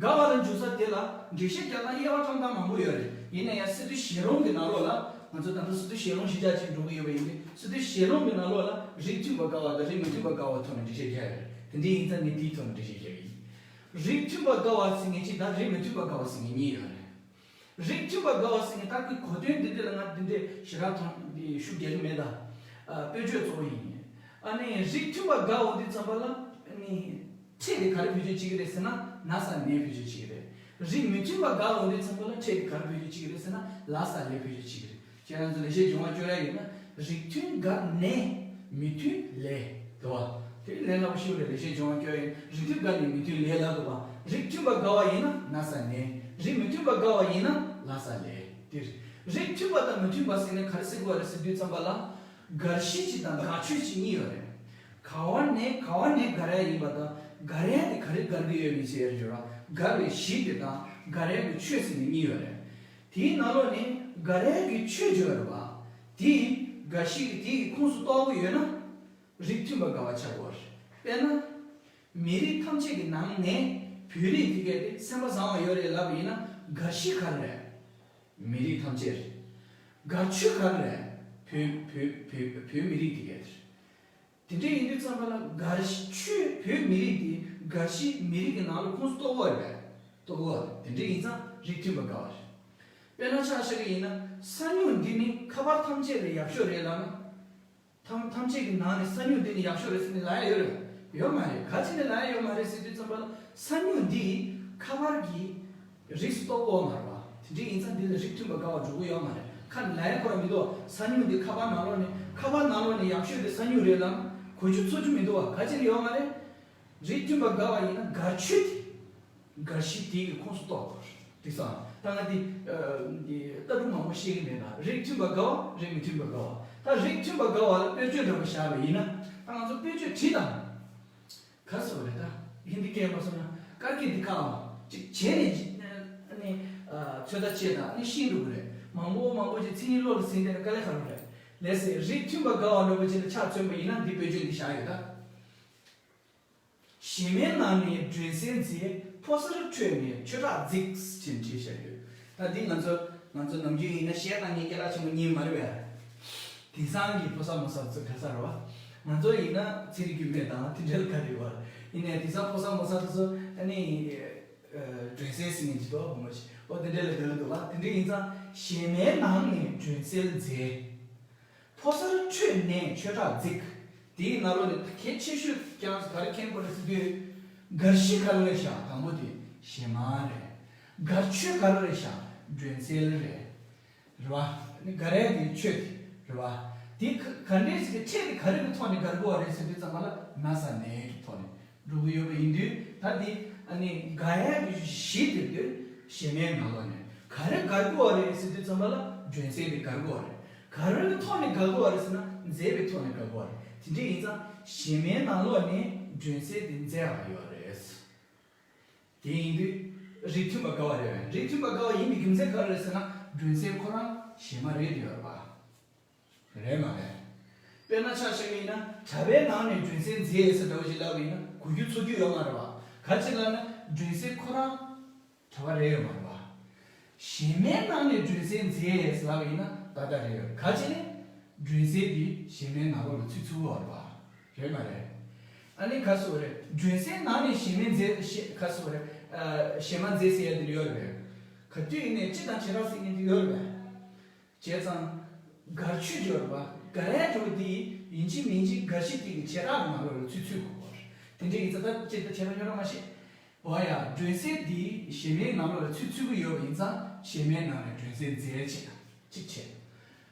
དགའ་བ་ལ་འཇུག་ས་དེ་ལ་འགྲེལ་བཤད་རྒྱག་སྟངས་དབྱེ་བ་བཀྲམ་སྟངས་མང་པོ་ཡོད་རེད། ཡིན་ན་ཡང་སི་ཏུ་ཞལ་ལུང་གི་ནང་ལོགས་ལ། ང་ཚོ་ད་ལྟ་སི་ཏུ་ཞལ་ལུང་གཞི་བཞག་ཅིག་འགྲོ་གི་ཡོད་པ་ཡིན་ཏེ། སི་ཏུ་ཞལ་ལུང་གི་ནང་ལོགས་ལ་རིགས་མཐུན་པ་དགའ་བ་དང་རིགས་མི་མཐུན་པ་དགའ་བ་ཐོག་ནས་འགྲེལ་བཤད་རྒྱག་ཡོད་རེད། དེ་འདྲ་ཡིན་ཙང་ངས་དེའི་ཐོག་ནས་འགྲེལ་བཤད་རྒྱག་གི་ཡིན། རིགས་མཐུན་པ་དགའ་བ་ཟེར་མཁན་གཅིག་དང་རིགས་མི་མཐུན་པ་དགའ་བ་ཟེར་མཁན་གཉིས་ཡོད་རེད། རིགས་མཐུན་པ་དགའ་བ་ཟེར་མཁན་ད་གི་གོ་དོན་འདི་འདྲ་ལ་ང་འདི་འདྲས་ཞེ་དྲག་ཐོན་འདི་ཤུགས་རྒྱག་གི་མེད་ད། ཨ། དཔེ་བརྗོད་གཙོ་བོ་ཡིན། ཨ་ནི་རིགས་མཐུན་པ་དགའ་འོང་དུས་ཙམ་པ་ལ། ཨ་ནི་ཕྲད་དེ་ག་རེ་བེད་སྤྱོད་བྱེད་ཀྱི་རེད་ཟེར་ན། ན་ས་ནས་བེད་སྤྱོད་བྱེད་ཀྱི་རེད། རིགས་མི་མཐུན་པ་དགའ་འོང་དུས་ཙམ་པ་ལ་ཕྲད་དེ་ག་རེ་བེད་སྤྱོད་བྱེད་ཀྱི་རེད་ཟེར་ན། ལ་ས་ལས་བེད་སྤྱོད་བྱེད་ཀྱི་རེད། ཁྱེད་རང་ཚོ་ལེགས་བཤད་ལྗོན་དབང་སྐྱོར་ཡ་ཡིན་ན། རིགས་མཐུན་དགའ་ནས་མི་མཐུན་ལས། འདུག་བ། དེ་ལས་སླ་པོ་ཞིག་རེད། ལེགས་བཤད་ལྗོན་དབང་སྐྱོར་ཡ་ཡིན། རིགས་མཐུན་དགའ་ནས་མི་མཐུན་ལས་ལབ་འདུག་བ། རིགས་མཐུན་པ་དགའ་བ་ཡིན་ན་ན་ས་ནས། རིགས་མི་མཐུན་པ་དགའ་བ་ཡིན་ན་ལ་ས་ལས། དེ་རེད། རིགས་མཐུན་པ་དང་མི་མཐུན་པ་ཟེར་ནས་ག་རེ་ཟེར་དགོས་རེད་ཟེར་དུས་ཙམ་པ་ལ། དགར་གཞི་གཅིག་དང་དགག་ཆོས་གཅིག་གཉིས་ཡོད་རེད། ག་བ་ནས་ག་བ་ནས་དགར་ཡ་ཡིན་པ་དང་། དགར་ཡ་དེ་ག་རེ་དགར་གྱི་ཡོད་མེད་ཟེར་ཡ་ཡོད་ར། དགར་བའི་གཞི་དེ་དང་དགར་ཡ་གི་ཆོས་ཟེར་ནས་གཉིས་ཡོད་རེད། དེའི་ནང་ལོགས་ནས་དགར་ཡ་གི་ཆོས་ཅིག་ཡོད་རེད་པ། དེ་དགར་གཞི་གི་དེ་གི་ཁོངས་སུ་གཏོགས་ཀྱི་ཡོད་ན། རིགས་མཐུན་པ་དགའ་བ་ཆགས་ཀྱི་ཡོད་རེད། དཔེར་ན། མི་རིགས་ཐམས་ཅད་ཀྱི་ནང་ནས་བོད་རིགས་དེ་གས་དེ་སེམས་པ་བཟང་བ་ཡོད་རེད་ལབ་པ་ཡིན་ན། དགར་གཞི་ག་རེ་རེད། མི་རིགས་ཐམས་ཅད་རེད། དགར་ཆོས་ག་རེ་རེད། བོད་བོད་བོད་བོད་མི་རིགས་དེ་གས་དེ་རེད། དེ་འདྲ་ཡིན་དུས་ཙམ་པ་ལ་དགར་ཆོས་བོད་མི་རིགས་དེ་དགར་གཞི་མི་རིགས་ཀྱི་ནང་ལ་ཁོངས་སུ་གཏོགས་པ་རེད། གཏོགས་པ་རེད། དེ་འདྲ་ཡིན་ཙང་རིགས་མཐུན་པ་དགའ་བ་རེད། དཔེར་ན་ཆ་བཞག་གི་ཡིན་ན། ས་སྨྱུག་འདི་ནི་ཁ་པར་ཐམས་ཅད་ལས་ཡག་ཤོས་རེད་ལབ་ན། ཐམས་ཐམས་ཅད་ཀྱི་ནང་ནས་ས་སྨྱུག་འདི་ནི་ཡག་ཤོས་རེད་ཟེར་ནས་ལབ་ཡ་ཡོད་རེད། ཡོད་མ་རེད། ག་ཅི་ནས་ལབ་ཡ་ཡོད་མ་རེད་ཟེར་དུས་ཙམ་པ་ལ། ས་སྨྱུག་འདི་ཁ་པར་གྱི་ རིགས་སུ་གཏོགས་ཀྱི་ཡོད་མ་རེད་བ། དེ་འདྲ་ཡིན་ཙང་འདི་ལ་རིགས་མཐུན་པ་དགའ་བ་འགྲོ་གི་ཡོད་མ་རེད། ཁ་ནས་ལབ་ཡ་ཁོ་རང་མི་འདུག་བ། ས་སྨྱུག་འདི་ཁ་པར་ནང་ལོགས་ནས། ཁ་པར་ནང་ལོགས་ནས་ཡག་ཤོས་དེ་ས་སྨྱུག་རེད་ལབ་ན་གོ་རྒྱུ་ཚོར་རྒྱུ་མི་འདུག་བ། ག་ཅི་ལ་ཡོད་མ་རེད། རིགས་མཐུན་པ་དགའ་བ་ཡིན་ན་དགར་ཆོས་དེ། དགར་གཞི་དེ་གི་ཁོངས་སུ་གཏོགས་དགོས་རེད། དེང་སང་ད་ང་འདི་ཨ་འདི་ལྟ་གྲུབ་མང་པོ་བཤད་ཀྱི་མེད་ན། རིགས་མཐུན་པ་དགའ་བ། རིགས་མི་མཐུན་པ་དགའ་བ། ད་རིགས་མཐུན་པ་དགའ་བ་ལ་དཔེར་བརྗོད་འདྲ་པོ་བཞག་པ་ཡིན་ན། ད་ང་ཚོ་དཔེར་བརྗོད་བྲིས་དང་། ག་རེ་ཟེར་བ་རེད། ད་ཧིན་དི་སྐད་མ་སོང་ན་ཀར་ཀི་དི་ཁ་ཨ་ཅིག་བྱས་ནས་ཅིག་ཨ་ནི་ཨ་ཚོད་ལྟ་བྱས་དང་ཨ་ནི་ཤེས་འགྲོ་གི་རེད། མང་པོ་མང་པོ་ཅིག་མཚན་ཉིད་བློ་ལ་ཟིན་བསྡད་ན་དཀའ་ལས་ཁག་པོ་རེད། ལགས་སེ། རིགས་མཐུན་པ་དགའ་བ་འདྲ་པོ་ཅིག་ལ་ཆ་མཚོན་པ་ཡིན་ན་འདི་དཔེར་བརྗོད་འདི་བཞག་ཡོད་ད། གཞས་མའི་ནང་ནས་སྒྲོན་གསལ་མཛེས། ཕོ་གསར་ཁྲོད་ནས་ཆོས་གྲགས་རྫིག་ཅེས་བྲིས་བཞག་ཡོད། ད་འདི་ང་ཚོ་ང་ཚོ་ནམ་རྒྱུན་ཡིན་ན་གཞས་བཏང་མཁན་སྐད་གྲགས་ཆེན་པོ་རྙེད་མ་རེད་པས། དེང་སང་གི་ཕོ་གསར་མོ་གསར་ཚོ་ག་ས་རེད་བ། ང་ཚོ་ཡིན་ན་ཚན་རིག་རྒྱུད་སྨད་དང་དེ་འདྲ་ལ་ག་རེ་བ། ཡིན་ནའི་དེང་སང་ཕོ་གསར་མོ་གསར་དེ་ཚོ་ཨ་ནི་སྒྲོན་གསལ་ཟེར་མཁན་ཅིག་འདུག་བ། ངོ་ཤེས་འོ་དེ་འདྲ་ལ་འདོད་འདུག་བ། དེ་འདྲ་ཡིན་ཙང་གཞས་མའི་ནང་ནས་སྒྲོན་གསལ་མཛེས། ཕོ་གསར་ཁྲོད་ནས་ཆོས་གྲགས་རྫིག། དེའི་ནང་ལོགས་ནས་གལ་ཆེ་ཤོས་ཀྱང་ག་རེ་མཁྱེན་དགོས་རེད་ཟེར་དུས། དགར་གཞི་ག་རེ་རེད་བཞག་དང་པོ་དེ་གཞས་མ་རེད། དགར་ཆོས་ག་རེ་རེད་བཞག་སྒྲོན་གསལ་རེད། རེད་བ། དགར་ཡ་དེ་ཆོས་དེ་རེད་བ། དེ་ག་ག་འདྲས་ཟེར་གི་ཆེད་དེ་ག་རེ་གི་ཐོག་ནས་དགར་དགོས་བ་རེད་ཟེར་དུས་ཙམ་པ་ལ་ན་ས་ནས་ཀྱི་ཐོག་ནས། འགྲོ་གི་ཡོད་པ་ཡིན་དུས། ད་འདི་ཨ་ནི་དགར་ཡ་གི་གཞི་དེ་དུས་གཞས་མའི་ནང་ལོགས་ནས་ག་རེ་དགར་དགོས་བ་རེད་ཟེར་དུས་ཙམ་པ་ལ་སྒྲོན་གསལ་དེ་དགར་དགོས་བ་རེད། ག་རེ་གི་ཐོག་ནས་དགར་དགོས་བ་རེད་ཟེར་ན་མཛེས་པའི་ཐོག་ནས་དགར་དགོས་བ་རེད། དེ་འདྲ་ཡིན་ཙང་གཞས་མའི་ནང་ལོགས་ནས་སྒྲོན་གསལ་དེ་མཛེས་པ་ཡོད་རེད། དེ་ཡིན་དུས་རིགས་མཐུན་པ་དགའ་བ་རེད་བས། རིགས་མཐུན་པ་དགའ་བ་ཡིན་པའི་རྒྱུ་མཚན་ག་རེ་རེད་ཟེར་ན་སྒྲོན་གསལ་ཁོ་རང་གཞས་མ་རེད་དེ་ཡོད་རེད་པ། རེད་མ་རེད། དཔེར་ན་ཆ་བཞག་པ་ཡིན་ན་གྲྭ་པའི་ནང་ནས་སྒྲོན་གསལ་མཛེས་ཟེར་འདྲ་བོ་ཞིག་ལབ་པ་ཡིན་ན་གོ་རྒྱུ་ཚོར་རྒྱུ་ཡོད་མ་རེད་བ། ག་ཅི་ལབ་ན་སྒྲོན་གསལ་ཁོ་རང་གྲྭ་པ་རེད་ཡོད་མ་རེད་བ། གཞས་མའི་ནང་ནས་སྒྲོན་གསལ་མཛེས་ཟེར་ལབ་པ་ཡིན་ན་ཏག་ཏག་རེད་ཡོད། ག་ཅི་ནས་སྒྲོན་གསལ་འདི་གཞས་མའི་ནང་ལོགས་ལ་ཚུད་ཚུད་ཡོད་རེད་བ། རེད་མ་རེད། ཨ་ནི་ག་ཟེར་བ་རེད། སྒྲོན་གསལ་ནང་ནས་གཞས་མའི་མཛེས་གཞས་ག་ཟེར་བ་རེད། ཨ་གཞས་མ་མཛེས་ཟེར་ཡ་འདི་ཡོད་རེད་བས། ག་དུས་ཡིན་ནའི་སྤྱི་དང་བྱེ་བྲག་ཟེར་མཁན་འདི་ཡོད་རེད་བས། བྱས་ཙང་། དགར་ཆོས་ཡོད་རེད་བ། དགར་ཡ་འདྲ་བོ་འདི་ཡིན་གཅིག་མིན་གཅིག་དགར་གཞི་དེ་གི་བྱེ་བྲག་གི་ནང་ལོགས་ལ་ཚུད་ཚུད་དགོས་པ་རེད། དེ་འདྲ་ཡིན་ཙང་ད་ཅི་ད་བྱེ་བྲག་ཉོ་ར་མ་ཤེས། འོ་ཡ། སྒྲོན་གསལ་འདི་གཞས་མའི་ནང་ལོགས་ལ་ཚུད་ཚུད་ཀྱི་ཡོད་པ་ཡིན་ཙང་གཞས་མའི་ནང་ནས་སྒྲོན་གསལ་མཛེས་བྱེད་ན་གཅིག་བྱས།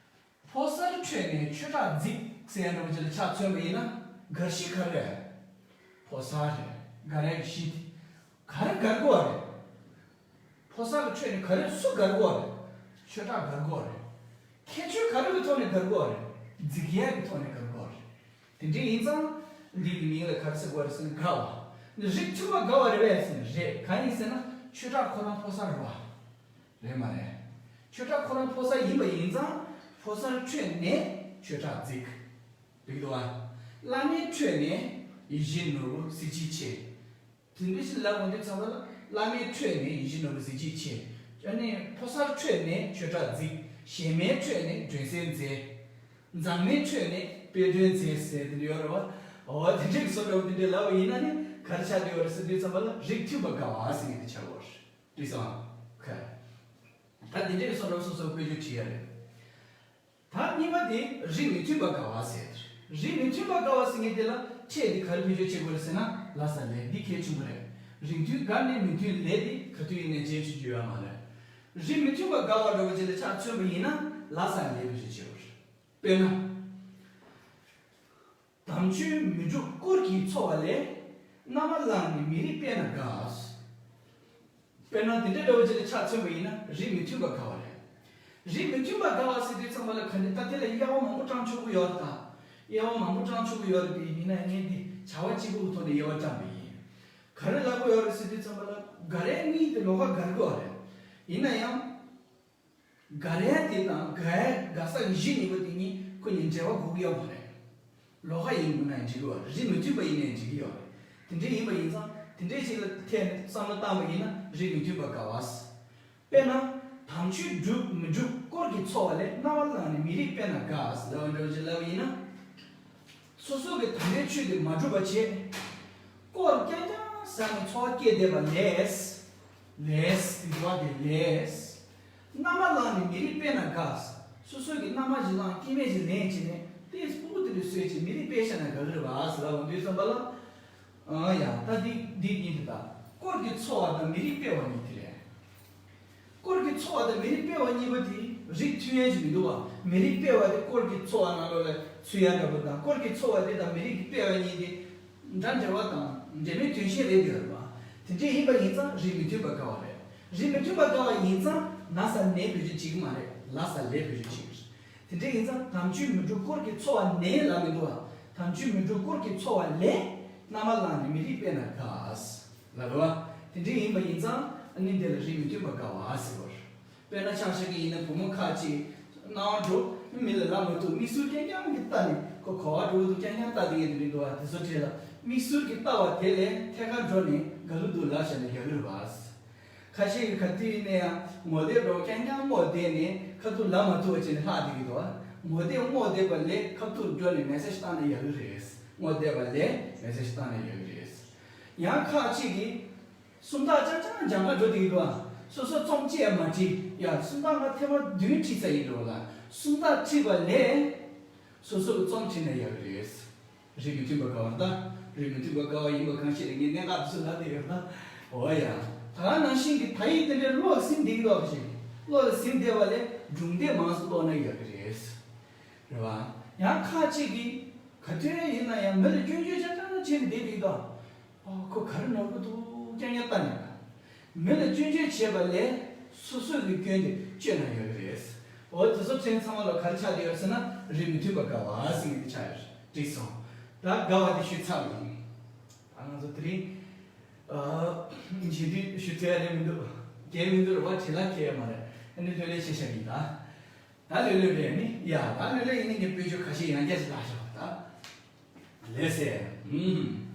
ཕོ་གསར་ཁྲོད་ནས་ཆོས་གྲགས་རྫིག་ཟེར་ཡ་འདྲ་བོ་ཅིག་ལ་ཆ་མཚོན་པ་ཡིན་ན་དགར་གཞི་ག་རེ་རེད། ཕོ་གསར་རེད། དགར་ཡ་གི་གཞི་དེ། ག་རེ་དགར་དགོས་བ་རེད། ཕོ་གསར་གྱི་ཁྲོད་ནས་ག་རེ་སུ་དགར་དགོས་བ་རེད། ཆོས་གྲགས་དགར་དགོས་བ་རེད། ཁྱད་ཆོས་ག་རེ་གི་ཐོག་ནས་དགར་དགོས་བ་རེད། རྫིག་ཡས་ཀྱི་ཐོག་ནས་དགར་དགོས་བ་རེད། དེ་འདྲ་ཡིན་ཙང་། འདི་གི་མིང་ལ་ག་རེ་ཟེར་དགོས་རེད་ཟེར་ན་དགའ་བ། འདི་རིགས་མཐུན་པ་དགའ་བ་རེད་པས་ཟེར་ན་རེད། གང་ཡིན་ཟེར་ན་ཆོས་གྲགས་ཁོ་རང་ཕོ་གསར་རེད་བ། རེད་མ་རེད། ཆོས་གྲགས་ཁོ་རང་ཕོ་གསར་ཡིན་པ་ཡིན་ཙང་ཕོ་གསར་ཁྲོད་ནས་ཆོས་གྲགས་རྫིག་འགྲིག་འདུག་བ། བླ་མའི་ཁྲོད་ནས་ཡིད་བཞིན་ནོར་བུ་གཟི་བརྗིད་ཆེ། དེ་འདྲ་ཞིག་ལབ་འོང་དུས་ཙམ་པ་ལ་བླ་མའི་ཁྲོད་ནས་ཡིད་བཞིན་ནོར་བུ་གཟི་བརྗིད་ཆེ། ཨ་ནི་ཕོ་གསར་ཁྲོད་ནས་ཆོས་གྲགས་རྫིག་གཞས་མའི་ཁྲོད་ནས་སྒྲོན་གསལ་མཛེས། མཛངས་མའི་ཁྲོད་ནས་དཔེ་སྟོན་མཛེས་ཟེར་དེ་འདྲ་ཡོད་རེད་བ། འོ་དེ་འདྲའི་བཟོ་འདྲ་བོ་དེ་འདྲ་ལབ་པ་ཡིན་ན་ནི་ག་རེ་ཆགས་བསྡད་ཡོད་རེད་ཟེར་དུས་ཙམ་པ་ལ་རིགས་མཐུན་པ་དགའ་བ་ཟེར་མཁན་དེ་ཆགས་ཡོད་རེད། འགྲིག་སོང་ཨ། ཁ། ད་དེ་འདྲའི་བཟོ་འདྲ་བོ་སོ་སོ་བཀོད་རྒྱུ་བྲིས་ཡ་རེད། ད་གཉིས་པ་དེ་རིགས་མི་མཐུན་པ་དགའ་བ་ཟེར། རིགས་མི་མཐུན་པ་དགའ་བ་ཟེར་མཁན་དེ་ལ་ཕྲད་དེ་ག་རེ་བེད་སྤྱོད་བྱེད་དགོས་རེད་ཟེར་ན་ལ་ས་ལས། འདི་གལ་ཆེན་པོ་རེད། རིགས་མཐུན་དགའ་ནས་མི་མཐུན་ལས་དེ་ག་དུས་ཡིན་ནའི་རྗེས་ཆུད་རྒྱུ་ཡོད་མ་རེད། རིགས་མི་མཐུན་པ་དགའ་བ་འདྲ་བོ་ཅིག་ལ་ཆ་མཚོན་པ་ཡིན་ན་ལ་ས་ལས་བེད་སྤྱོད་བྱེད་དགོས་རེད། དཔེར་ན། དམ་ཆོས་མི་སྒྲུབ་དཀོར་གྱིས་འཚོ་བ་ལས། མནའ་མ་བླངས་ནས་མི་རིགས་སྤེལ་ན་དགའ། དཔེར་ན་དེ་འདྲ་འདྲ་བོ་ཅིག་ལ་ཆ་མཚོན་པ་ཡིན་ན་རིགས་མི་མཐུན་པ་དགའ་བ་རེད། རིགས་མི་མཐུན་པ་དགའ་བ་ཟེར་དུས་ཙམ་པ་ལ་ག་འདྲ་ད་དེ་ལ་དབྱེ་བ་མང་པོ་བགྲང་ཆོག་གི་ཡོད་རེད་ད། དབྱེ་བ་མང་པོ་བགྲང་ཆོག་གི་ཡོད་རེད་དེ་ཡིན་ན་ངས་འདི་བྱ་བ་གཅིག་པུ་གི་ཐོག་ནས་དབྱེ་བ་བགྲངས་པ་ཡིན། ག་རེ་ལབ་དགོས་ཡོད་རེད་ཟེར་དུས་ཙམ་པ་ལ་དགའ་རེས་གཉིས་དེ་ལོགས་ཀ་དགར་དགོས་པ་རེད། ཡིན་ན་ཡང་། དགའ་རེས་དེ་དང་དགའ་ཡ་དགའ་ས་གི་གཞི་གཉིས་པོ་དེ་གཉིས་ཁོ་གཉིས་འབྲེལ་བ་དགོས་ཀྱི་ཡོད་མ་རེད། ལོགས་ཀ་ཡིན་དགོས་ན་འགྲིག་གི་ཡོད་རེད། རིགས་མི་མཐུན་པ་ཡིན་ནའི་འགྲིག་གི་ཡོད་རེད། དེ་འདྲ་ཡིན་པ་ཡིན་ཙང་དེ་འདྲའི་ཞིག་ལ་ཐད་ནས་བསམ་བློ་བཏང་པ་ཡིན་ན་རིགས་མི་མཐུན་པ་དགའ་བ། དཔེར་ན། དམ་ཆོས་སྒྲུབ་མི་སྒྲུབ་དཀོར་གྱིས་འཚོ་བ་ལས། མནའ་མ་བླངས་ནས་མི་རིགས་སྤེལ་ན་དགའ་ཟེར་ལབ་པ་འདྲ་བོ་ཅིག་ལབ་པ་ཡིན་ན། སོ་སོ་གི་དམ་པའི་ཆོས་དེ་མ་སྒྲུབ་པ་བྱས། དཀོར་རྐྱང་རྐྱང་ཟ་ནས་འཚོ་བ་སྐྱེལ་བསྡད་པ་ལས། ལས་དེ་འདྲ་བ་དེ་ལས། མནའ་མ་བླངས་ནས་མི་རིགས་སྤེལ་ན་དགའ། སོ་སོ་གི་མནའ་མ་ཞིག་བླངས་སྐྱེ་དམན་ཞིག་ལེན་བྱས་ནས་ཏོག་ཙམ་ཕྲུ་གུ་དེ་འདྲ་གསོས་བྱས་མི་རིགས་སྤེལ་བཞག་ན་དགའ་གི་རེད་བ་ཟེར་ལབ་པ་འདུག་བསམ་པ་ལ། ཨང་ཡ་ད་འདི་འདི་གཉིས་དེ་ད་དཀོར་གྱིས་འཚོ་བ་དང་མི་རིགས་སྤེལ་བ་གཉིས་དེ་རེད། ཚོར་བ་དང་མི་རིགས་སྤེལ་བ་གཉིས་པོ་དེ་རིགས་མཐུན་ཡས་ཅིག་མི་འདུག་བ། མི་རིགས་སྤེལ་བ་དེ་དཀོར་གྱི་ཚོར་བ་ནང་ལོགས་ལ་ཚུད་ཡ་འདྲ་པོ་དང་། དཀོར་གྱི་ཚོར་བ་དེ་དང་མི་རིགས་ཀྱི་སྤེལ་བ་གཉིས་དེ་འདྲ་འབྲེལ་བ་དང་འབྲེལ་མེད་དོན་གཞན་རེད་འདུག་རེད་བ། དེ་འདྲས་ཡིན་པ་ཡིན་ཙང་རིགས་མི་མཐུན་པ་དགའ་བ་རེད། རིགས་མི་མཐུན་པ་དགའ་བ་ཡིན་ཙང་ན་ཚ་ནད་བེད་སྤྱོད་བྱེད་ཀྱི་མ་རེད། ལ་ཚ་ལས་བེད་སྤྱོད་བྱེད་ཀྱི་རེད། དེ་འདྲས་ཡིན་ཙང་དམ་ཆོས་མི་སྒྲུབ་དཀོར་གྱི་ཚོར་བ་ནས་ལ་མི་འདུག་བ། དམ་ཆོས་མི་སྒྲུབ་དཀོར་གྱི་ཚོར་བ་ལས་རྣམ་པ་བླངས་ནས་མི་རིགས་སྤེལ་ན་དགའ། ལ་རེད་བ། དེ་འདྲས་ཡིན་པ་ཡིན་ཙང་ཨ་ནི་འདི་ལ་རིགས་མི་མཐུན་པ་དགའ་བ་ཟེར་བ་རེད། དཔེར་ན་ཆ་བཞག་གི་ཡིན་ན་བུ་མོ་ཁ་ཅིག་སྣང་བ་འགྲོ། མི་ལ་ལབ་མ་ཐུབ། མིག་ཟུར་རྐྱང་རྐྱང་གིས་ལྟ་ནས་ཁོ་ག་པར་འགྲོ་འདུག་རྐྱང་རྐྱང་ལྟ་བསྡད་མཁན་དེ་འདྲ་འདུག་བ། དེ་ཚོ་གྲས་ལ་མིག་ཟུར་གྱིས་ལྟ་བ་དེ་ལས་ཐད་ཀར་འགྲོ་ནས་དགའ་ལུགས་འདུག་ལབ་བཞག་ན་ཡག་གི་རེད་བ། ཁ་ཤས་ཀྱིས་ག་དུས་ཡིན་ན་ཡང་ངོ་དེབ་འདྲ་པོ་རྐྱང་རྐྱང་སྔོག་བསྡད་ནས་ཁ་ཐུག་ལབ་མ་ཐུབ་པ་བྱས་ནས་ལྷག་བསྡད་ཀྱི་འདུག་བ། ངོ་དེབ་སྔོག་བསྡད་པ་ལས་ཁ་ཐུག་འགྲོ་ནས་མེ་སེ་ཇི་བཏང་ན་ཡག་གི་རེད། སྔོག་བསྡད་པ་ལས་མེ་སེ་ཇི་བཏང་ན་ཡག་གི་རེད། ཡང་ཁ་ཅིག་གིས་སུམ་རྟགས་རྐྱང་རྐྱང་སྦྱང་ག་འགྲོ་བསྡད་ཀྱི་འདུག་ཨ། སོ་སོ་རྩོམ་ཅི་ཡང་མ་བྲིས། ཡ་སུམ་རྟགས་ང་ཐེངས་མ་བདུན་བྲིས་ཚར་ཡིན་འགྲོ་ལ། སུམ་རྟགས་བྲིས་པ་ལས་སོ་སོ་གི་རྩོམ་བྲིས་ན་ཡག་གི་རེད། རིགས་མི་མཐུན་པ་དགའ་བ་ད། རིགས་མི་མཐུན་པ་དགའ་བ་ཡིན་པ་གང་ཤེས་རེད། ངས་གནད་འགག་དེ་ཚོ་ལབ་བསྡད་ཡོད་ད། འོ་ཡ། ད་ག་ནང་བཞིན་གྱི་ད་ཡིག་དེ་འདྲའི་བློ་ལ་ཟིན་བསྡད་ཀྱི་འདུག་ཞིག་བློ་ལ་ཟིན་བསྡད་པ་ལས་སྒྲུང་དེབ་མང་ཙམ་ཀློག་ན་ཡག་གི་རེད། རེད་བ། ཡང་ཁ་ཅིག་གིས་ག་དུས་ཡིན་ན་ཡང་མི་ལ་སྐྱོན་བརྗོད་རྐྱང་རྐྱང་བྱས་ནས་བསྡད་བསྡད་ཀྱི་འདུག་ཨ། ཁོ་ག་རེ་ནོར་གི་འདུག་རྐྱང་རྐྱང་ལྟ་ནས། མི་ལ་སྐྱོན་བརྗོད་བྱས་པ་ལས་སོ་སོ་གི་སྐྱོན་དེ་བརྗོད་ན་ཡག་གི་རེད། འོ་དེ་ཚོ་ཕྲན་ཚང་མ་ལ་ག་རེ་ཆགས་བསྡད་ཡོད་ཟེར་ན་རིགས་མི་མཐུན་པ་དགའ་བ་ཟེར་མཁན་དེ་ཆགས་ཡོད་རེད། འགྲིག་སོང་། ད་དགའ་བ་དེ་ཞུས་ཚར་བ་ཡིན། ད་ང་ཚོ་དེ་རིང་ཨ་རྗེས་མཐུན་ཞུ་ཐུབ་ཡ་རེད་མི་འདུག་རྒན་མི་འདུག་རེད་བ། བྲེལ་བ་ཁེལ་ཡ་མ་རེད། ཨ་ནི་ལྷོད་ལྷོད་བྱས་བཞག་གི་ཡིན་ད། ད་ལོས་ལོས་རེད་ནི་ཡ། ད་ལོས་ལོས་ཡིན་ནི་ངས་དཔེ་ཆ་ཁ་ཤས་ཡང་བསྐྱར་ཞིག་ལབ་ཤོག་ད། ལགས་སེ། ཧུམ།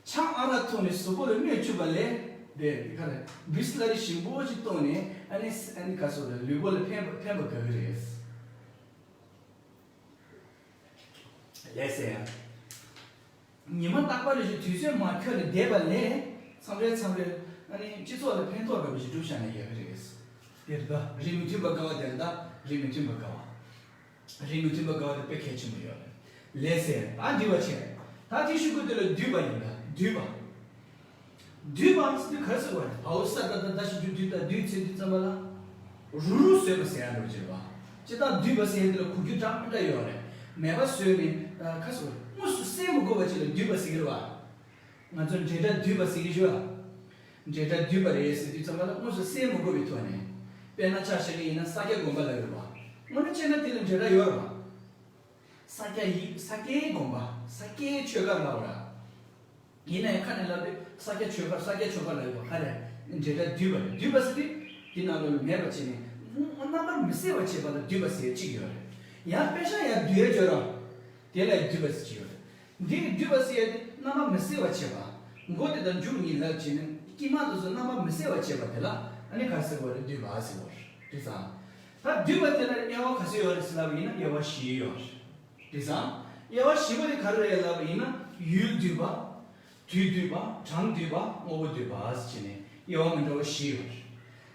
ཆང་ཨ་རག་འཐུང་ནས་གཟུགས་པོ་ལ་གནོད་བཅུག་པ་ལས། རེད་ག་རེ། བི་སི་ལ་རི་ཞིམ་པོ་ཅིག་བཏུང་ནས་ཨ་ནི་ཨ་ནི་ག་སོ་རེད། ལུས་པོ་ལ་ཕན་པ་ཕན་པ་དགའ་གི་རེད། ལགས་སེ། ཉི་མ་རྟག་པར་རེ་བཞིན་དུས་ཚོད་མ་འཁྱོལ་ནས་བསྡད་པ་ལས་མཚམས་རེ་མཚམས་རེ་ཨ་ནི་སྤྱི་ཚོགས་ལ་ཕན་ཐོགས་འདྲ་པོ་ཞིག་སྒྲུབ་བཞག་ན་ཡག་གི་རེད། དེ་རེད་ད། རིགས་མི་མཐུན་པ་དགའ་བ་དེ་རེད་ད། རིགས་མི་མཐུན་པ་དགའ་བ། རིགས་མི་མཐུན་པ་དགའ་བ་དེ་དཔེ་གལ་ཆེན་པོ་ཡོད་རེད། ལགས་སེ། ད་འདུས་པ་བྱས། ད་དེ་ཤུ་གུ་དེ་ལ་འདུས་པ་ཡིན་ད། འདུས་པ། འདུས་པ་ཟེར་དུས་ག་རེ་ཟེར་བ་རེད། བའོ་ས་ད་ད་ད་ཞབས་ཀྱུ་འདུས་ད་འདུས་ཚེ་འདུས་ཙམ་པ་ལ། རུ་རུ་བཟོས་པ་ཟེར་ཡ་འགྲོ་ཅེས་པ། ཅི་ལྟར་འདུས་པ་ཟེར་ཡ་དེ་ལ་གོ་རྒྱུ་འདྲ་མི་འདྲ་ཡོད་རེད། མེད་པ་བཟོས་ནས་ཁ་སོ་དངོས་སུ་གསལ་མི་དགོས་པ་ཅིག་ལ་འདུས་པ་ཟེར་གི་རེད་བ། ང་ཚོ་འབྲེལ་སྒྲ་འདུས་པ་ཟེར་གི་ཞུ་བ། འབྲེལ་སྒྲ་འདུས་པ་རེད་ཟེར་དུས་ཙམ་པ་ལ་དངོས་སུ་གསལ་མི་དགོས་པའི་ཐོག་ནས། དཔེར་ན་ཆ་བཞག་གི་ཡིན་ན་ས་སྐྱ་དགོན་པ་ལ་ཡོད་བ། དངོས་གནས་བྱས་ན་དེ་ལ་འབྲེལ་སྒྲ་ཡོད་རེད་བ། ས་སྐྱ་ཡིག་ས་སྐྱའི་དགོན་པ། ས་སྐྱའི་ཆོས་སྒར་ལ་ཡོད་རེད། ཡིན་ནའི་ཁ་ནས་ལབ་དུས་ས་སྐྱ་ཆོས་སྒར། ས་སྐྱ་ཆོས་སྒར་ལ་ཡོད་པ་ག་རེ། འབྲེལ་སྒྲ་འདུས་པ་རེད། འདུས་པ་ཟེར་དུས་དེ་ནང་ལོགས་ལ་མེད་པ་བྱས་ནས་རྣམ་པར་མི་གསལ་བ་བྱེད་པ་ལ་འདུས་པ་ཟེར་གཅིག་ཡོད་རེད། ཡང་དཔེ་ཆ་ཡང་འདུས་ཡས་བརྗོད་ར། དེ་ལ་འདུས་པ་ཟེར་གཅིག་ཡོད་རེད། འདི་འདུས་པ་ཟེར་ཡས་དེ་རྣམ་པར་མི་གསལ་བ་བྱེད་པ། མགོ་དེ་དང་མཇུག་གཉིས་ལབ་བྱས་ནས་དཀྱིལ་མ་དེ་ཚོ་རྣམ་པར་མི་གསལ་བ་བྱེད་པ་དེ་ལ་ཨ་ནི་ག་རེ་ཟེར་བ་རེད། འདུས་པ་ཟེར་བ་རེད། དེ་ཙང་། ད་འདུས་པ་དེ་ལ་དབྱེ་བ་ག་ཚོད་ཡོད་རེད་ཟེར་ལབ་པ་ཡིན་ན་དབྱེ་བ་བཞི་ཡོད་རེད། དེ་ཙང་། དབྱེ་བ་བཞི་པ་དེ་ག་རེ་རེད་ལབ་པ་ཡིན་ན་ཡུལ་འདུས་པ། དུས་འདུས་པ། གྲངས་འདུས་པ། དངོས་པོ་འདུས་པ་ཟེར་བྱས་ནས་དབྱེ་བ་མི་འདྲ་བ་བཞི་ཡོད་རེད།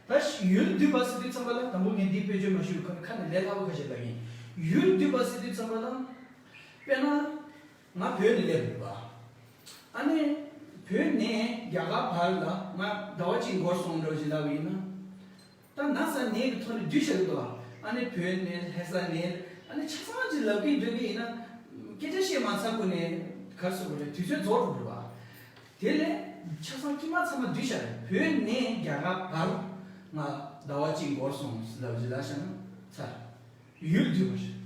ད་ཡུལ་འདུས་པ་ཟེར་དུས་ཙམ་པ་ལ་དང་པོ་ངས་འདི་དཔེ་བརྗོད་མ་ཞུས་ཁ་ནས་ལས་སླ་པོ་ཁ་ཤས་ལབ་ཡིན། ཡུལ་འདུས་པ་ཟེར་དུས་ཙམ་པ་ལ། དཔེར་ན། ང་བོད་ནས་སླེབས་ཡོད་པ། ཨ་ནི། བོད་ནས་རྒྱ་གར་བར་ལ་ང་ཟླ་བ་གཅིག་འགོར་སོང་འདྲ་བོ་ཞིག་ལབ་པ་ཡིན་ན། ད་ན་ཚ་ནད་ཀྱི་ཐོག་ནས་འདུས་བཞག་གི་འདུག་ཨ་ནི་བོད་ནས་ལྷ་ས་ནས་ཨ་ནི་ཆ་ཚང་ཅིག་ལབ་ཀྱི་འདུག་གི་ཡིན་ན། སྐད་ཆ་བཤད་མ་ཚར་གོང་ནས་ག་རེ་ཟེར་དགོས་རེད། དུས་ཚོད་རྫོགས་འགྲོ་རེད་པ། དེ་ལས་ཆ་ཚང་དཀྱིལ་མ་ཚང་མ་འདུས་བཞག་རེད། བོད་ནས་རྒྱ་གར་བར་ང་ཟླ་བ་གཅིག་འགོར་སོང་ལབ་ཅིག་ལབ་བཞག་ན་ཚར། ཡུལ་འདུས་པ་རེད།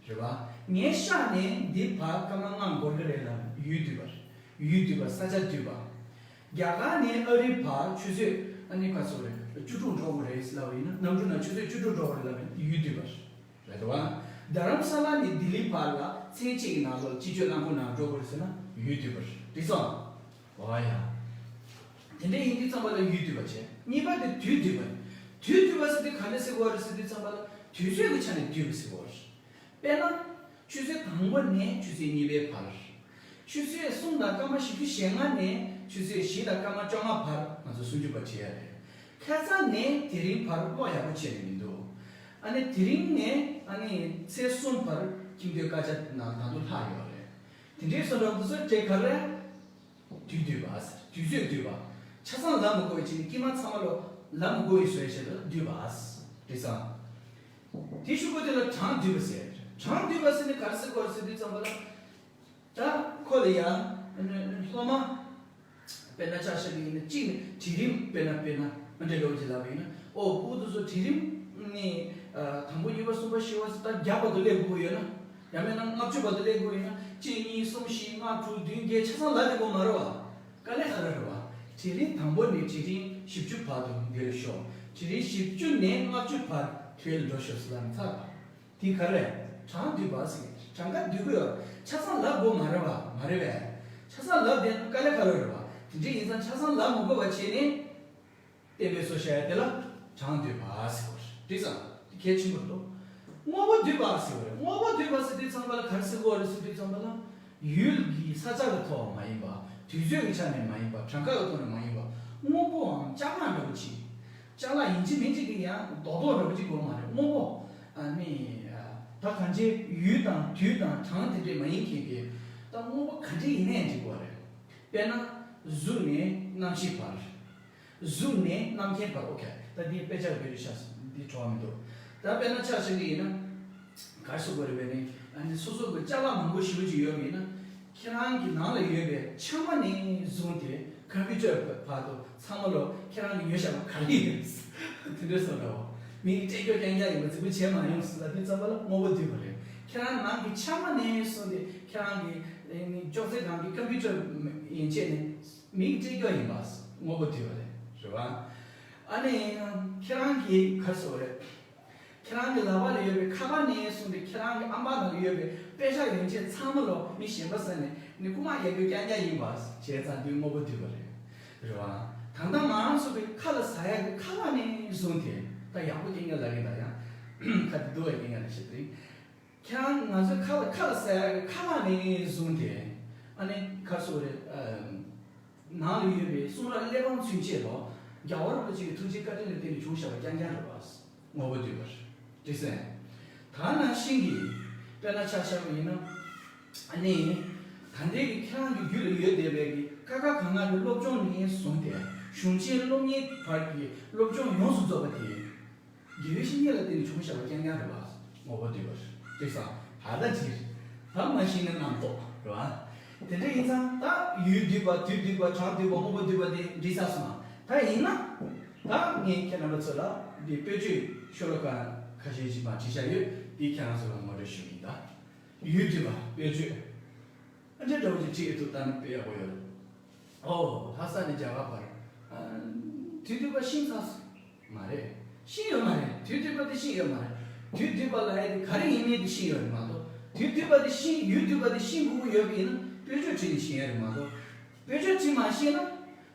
རེད་པ། ངའི་ཤག་ནས་འདི་བར་སྐར་མ་ལྔ་འགོར་གི་རེད་ལབ་ན་ཡུལ་འདུས་པ་རེད། ཡུལ་འདུས་པ། ས་ཆ་འདུས་པ། རྒྱ་གར་ནས་ཨ་རིའི་བར་ཆུ་ཚོད་ཨ་ནི་ག་ཚོད་རེད། བཅུ་དྲུག་འགྲོ་དགོས་རེད་ལབ་པ་ཡིན་ན། གནམ་གྲུ་ནང་ཆུ་ཚོད་བཅུ་དྲུག་འགྲོ་དགོས་རེད་ལབ་པ་ཡིན་ན་ཡུལ་འདུས་པ་རེད། རེད་པ། རྡ་རམ་ས་ལ་ནས་ལྡི་ལི་བར་ལ་མཚན་གཅིག་གི་ནང་ལོགས་སྤྱི་སྤྱོད་རླངས་འཁོར་ནང་འགྲོ་དགོས་རེད་ཟེར་ན་ཡུལ་འདུས་པ་རེད། འགྲིག་སོང་། འོ་ཡ། དེ་འདྲ་ཡིན་དུས་ཙམ་པ་ལ་ཡུལ་འདུས་པ་བྱས། གཉིས་པ་དེ་དུས་འདུས་པ་རེད། དུས་འདུས་པ་ཟེར་དུས་ག་འདྲ་ཟེར་དགོས་རེད་ཟེར་དུས་ཙམ་པ་ལ་དུས་ཚོད་ཀྱི་ཆ་ནས་འདུས་པ་ཟེར་དགོས་རེད། དཔེར་ན། ཆུ་ཚོད་དང་པོ་ནས་ཆུ་ཚོད་གཉིས་པའི་བར། ཆུ་ཚོད་གསུམ་དང་སྐར་མ་བཞི་བཅུ་ཞེ་ལྔ་ནས་ཆུ་ཚོད་བཞི་དང་སྐར་མ་བཅོ་ལྔ་བར་ང་ཚོ་སུམ་ཅུ་པ་བྱེད་ཡ་རེད། ཁ་སང་ནས་དེ་རིང་བར་ཀློག་ཡག་པོ་བྱས་ནས་མི་འདུག་ཨ་ནི་དེ་རིང་ནས་ཨ་ནི་ཚེས་གསུམ་བར་ཁྱིམ་སྡོད་སྐད་ཆ་ནང་ད་དུང་ལྷག་ཡོད་རེད། དེ་འདྲའི་བཟོ་འདྲ་འདི་ཚོ་སྤྲད་ག་རེ། དུས་འདུས་པ། དུས་ཚོད་འདུས་པ། ཆ་ཚང་ལབ་མི་དགོས་པའི་ཆ་ནས་དཀྱིལ་མ་ཚང་མ་ལོ། ལམ་དགུ་ཡི་བཟོ་བྱེད་ལ་འདུས་པ། དེ་ཙང་། དེ་ཞུ་གོ་དེ་ལ་གྲངས་འདུས་པ་ཟེར། གྲངས་འདུས་པ་ཟེར་ནི་ག་རེ་ཟེར་གོ་ཟེར་དུས་ཙམ་པ་ལ། ད་ཁོ་ལ་ཡང་སློབ་མ། དཔེར་ན་ཆ་བཞག་པ་ཡིན་ན་གཅིག་ནི་གྲལ་རིམ་དཔེར་ན་དཔེར་ན་མ་འདྲེ་འགྲོ་གི་ལབ་པ་ཡིན་ན། ཨོ་ཕྲུ་གུ་དེ་ཚོ་གྲལ་རིམ་ནི་དང་པོ་གཉིས་པ་གསུམ་པ་བཞི་པ་ཟེར་ད་བརྒྱ་བར་དུ་སླེབས་དགོས་ཡོད་ན། ཡང་མིན་ན་ལྔ་བཅུ་བར་དུ་སླེབས་དགོས་ཡོད་ན་གཅིག་གཉིས་གསུམ་བཞི་ལྔ་དྲུག་བདུན་བརྒྱད་ཆ་ཚང་ལབ་དགོས་མ་རེད་བ། དཀའ་ལས་ཁག་རེད་བ། གྲལ་རིམ་དང་པོ་ནས་གྲལ་རིམ་བཞི་བཅུ་བར་དུ་འགྲེལ་ཤོག་གྲལ་རིམ་བཞི་བཅུ་ནས་ལྔ་བཅུ་བར་འགྲེལ་འགྲོ་ཤོག་ཟེར་ལབ་ཚར་བ། དེ་ག་རེ། གྲངས་འདུས་པ་ཟེར། གྲངས་ཀ་འདུས་ཀྱི་ཡོད། ཆ་ཚང་ལབ་དགོས་མ་རེད་བ། མ་རེད་པས། ཆ་ཚང་ལབ་བསྡད་ན་དཀའ་ལས་ཁག་རེད་བ། དེ་འདྲ་ཡིན་ཙང་ཆ་ཚང་ལབ་མི་དགོས་པ་བྱས་ནས། བསྟན་པའི་སོ་བཤད་དེ་ལ་གྲངས་འདུས་པ་ཟེར་བ་རེད། འགྲིག་སོང་། དེ་གལ་ཆེན་པོ་འདུག་དངོས་པོ་འདུས་པ་ཟེར་བ་རེད། དངོས་པོ་འདུས་པ་ཟེར་དུས་ཙམ་པ་ལ་ག་རེ་ཟེར་དགོས་རེད་ཟེར་དུས་ཙམ་པ་ལ། ཡུལ་གྱི་ས་ཆ་གི་ཐོག་མ་ཡིན་པ། དུས་ཚོད་ཀྱི་ཆ་ནས་མ་ཡིན་པ། གྲངས་ཀ་གི་ཐོག་ནས་མ་ཡིན་པ། དངོས་པོའམ་བཅའ་སྒང་འདྲ་པོ་ཅིག་ཅ་ལག་ཡིན་གཅིག་མིན་གཅིག་གི་ཡང་རྡོག་རྡོག་འདྲ་པོ་གཅིག་དགོས་མ་རེད། དངོས་པོ། ཨ་ནི། ད་གང་ཅི་ཡུལ་དང་དུས་དང་གྲངས་དེ་འདྲས་མ་ཡིན་མཁན་གྱི། ད་དངོས་པོ་ག་འདྲས་ཡིན་ནའི་འགྲིག་པ་རེད། དཔེར་ན། གཟུགས་ནས་རྣམ་ཤེས་བར། གཟུགས་ནས་རྣམ་མཁྱེན་བར། ཨོ་ཁེ། ད་འདི་དཔེ་ཆ་བེད་སྤྱོད་བྱས། འདི་བྲོ་བ་མི་འདུག་ད་དཔེར་ན་ཆ་བཞག་གི་ཡིན་ན། ག་རེ་ཟེར་དགོས་རེད་པས་ནི། ཨ་ནི་སོ་སོ་གི་ཅ་ལག་མང་པོ་ཞེ་པོ་ཅིག་ཡོད་པ་ཡིན་ན། ཁྱེད་རང་གི་ནང་ལ་ཡོད་པའི་ཆ་མ་ནས་བཟུང་སྟེ་ཀམ་པུ་ཊར་བར་དུ་ཚང་མ་ལོ་ཁྱེད་རང་གིས་ཉོས་བཞག་པ་ག་རེ་ཡིན། དེ་འདྲ་སོགས་འདྲ་བོ། མིག་སྤྲད་རྒྱུ་རྐྱང་རྐྱང་ཡིན་པ་རྫིག་པོ་བྱས་མ་ཡོང་ཟེར་ལབ་དུས་ཙམ་པ་ལ་དངོས་པོ་འདུས་པ་རེད། ཁྱེད་རང་ནང་གི་ཆ་མ་ནས་བཟུང་སྟེ་ཁྱེད་རང་གི་ཨ་ནི་ཅོག་ཙེ་སྒང་གི་ཀམ་པུ་ཊར་ཡན་ཆད་ནས་མིག་སྤྲད་རྒྱུ་ཡིན་པ་དངོས་པོ་འདུས་པ་རེད། རེད་བ། ཨ་ནི་ཁྱེད་རང་གི་ག་རེ་ཟེར་དགོས་རེད། ཁྱེད་རང་གི་ལག་པ་ལ་ཡོད་པའི་ཁ་པར་ནས་བཟུང་སྟེ་ཁྱེད་རང་གི་ཨམ་པ་ནང་ལ་ཡོད་པའི་དཔེ་ཆ་ཡན་ཆད་ཚང་མ་ལོ་མི་གཞན་པ་ཟ་ནས་ནི་རྐུ་མ་རྒྱག་རྒྱུ་རྐྱང་རྐྱང་ཡིན་པ་བྱས་ཙང་དེ་དངོས་པོ་འདུས་པ་རེད། རེད་བ། ད་ལྟ་ང་རང་ཚོ་གི་ཁ་ལ་ཟ་ཡག་གི་ཁ་ལག་ནས་བཟུང་སྟེ། ད་ཡག་པོ་རྐྱང་རྐྱང་ལབ་ཀྱི་ད་ཡང་ཁ་དེ་སྡུག་པ་རྐྱང་རྐྱང་ལ་བཤད་དེ་རིང་། ཁྱེད་རང་ང་ཚོའི་ཁ་ལ་ཁ་ལ་ཟ་ཡག་གི་ཁ་ལག་ནས་བཟུང་སྟེ། ཨ་ནི་ག་རེ་ཟེར་དགོས་རེད། ནང་ལ་ཡོད་པའི་གསུང་རབ་གླེགས་བམ་ཚུན་ཆད་ལོ། རྒྱལ་བ་རིན་པོ་ཆེ་གི་ཐུགས་རྗེ་བཀའ་དྲིན་ལ་བརྟེན་ནས་བྱུང་བཞག་པ་རྐྱང་རྐྱང་རེད་བ། དངོས་པོ་འདུས་པ་རེད། འགྲིག་སོང་། ད་ནང་བཞིན་གྱི་དཔེར་ན་ཆ་བཞག་པ་ཡིན་ན། ཨ་ནི། ད་ལྟའི་གི་ཁྱེད་རང་གི་རྒྱུད་ལ་ཡོད་བསྡད་པའི་གི་ཀ་ཁ་ག་ང་གི་སློབ་སྦྱོང་ནས་བཟུང་སྟེ་གཞུང་ཆེན་སློབ་གཉེར་བར་གྱི་སློབ་སྦྱོང་ཡོངས་སུ་རྫོགས་པ་དེ། དགེ་བའི་བཤེས་གཉེན་ལ་བརྟེན་ནས་བྱུང་བཞག་པ་རྐྱང་རྐྱང་རེད་བ། དངོས་པོ་འདུས་པ་རེད། འགྲིག་སོང་། ད་ལྟ་དེ་རེད། ད་མ་ཤེས་ན་རྣམ་རྟོག་རེད་བ། དེ་འདྲ་ཡིན་ཙང་ད་ཡུལ་འདུས་པ་དུས་འདུས་པ་གྲངས་འདུས་པ་དངོས་པོ་འདུས་པ་དེ་འགྲིག་ཚར་སོང་ང་། ད་ཡིན་ན། ད་ངས་ཁྱེད་རྣམ་པ་ཚོ་ལ་འདི་དཔེ་བརྗོད་ཤོ་ལོ་ཀ་ཁ་ཤས་ཤིག་མར་བྲིས་བཞག་ཡོད། འདི་ཁྱེད་རང་ཚོ་ལ་ངོ་སྤྲོད་ཞུ་གི་ཡིན་ད། ཡུལ་འདུས་པ་དཔེ་བརྗོད། ཨ་འདྲ་འདྲ་བོ་ཅིག་བྲིས་ཡོད་འདུག་ད་ནི་དཔེ་ཡག་པོ་ཡོད་རེད། ཨོ། ལྷ་ས་ནས་རྒྱ་གར་བར། ཨ། དུས་འདུས་པ་ཤེས་ཚར་སོང་། མ་རེད། ཤེས་ཡོད་མ་རེད། དུས་འདུས་པ་དེ་ཤེས་ཡོད་མ་རེད། དུས་འདུས་པ་ལབ་ཡ་དེ་ག་རེ་ཡིན་མིན་དེ་ཤེས་ཡོད་རེད་མ་གཏོགས། དུས་འདུས་པ་དེ་ཤེས། ཡུལ་འདུས་པ་དེ་ཤེས་དགོས་ཀྱི་ཡོད་པ་ཡིན་ན་དཔེ་བརྗོད་བྲིས་ནས་ཤེས་ཡ་རེད་མ་གཏོགས། དཔེ་བརྗོད་བྲིས་མ་ཤེས་ན།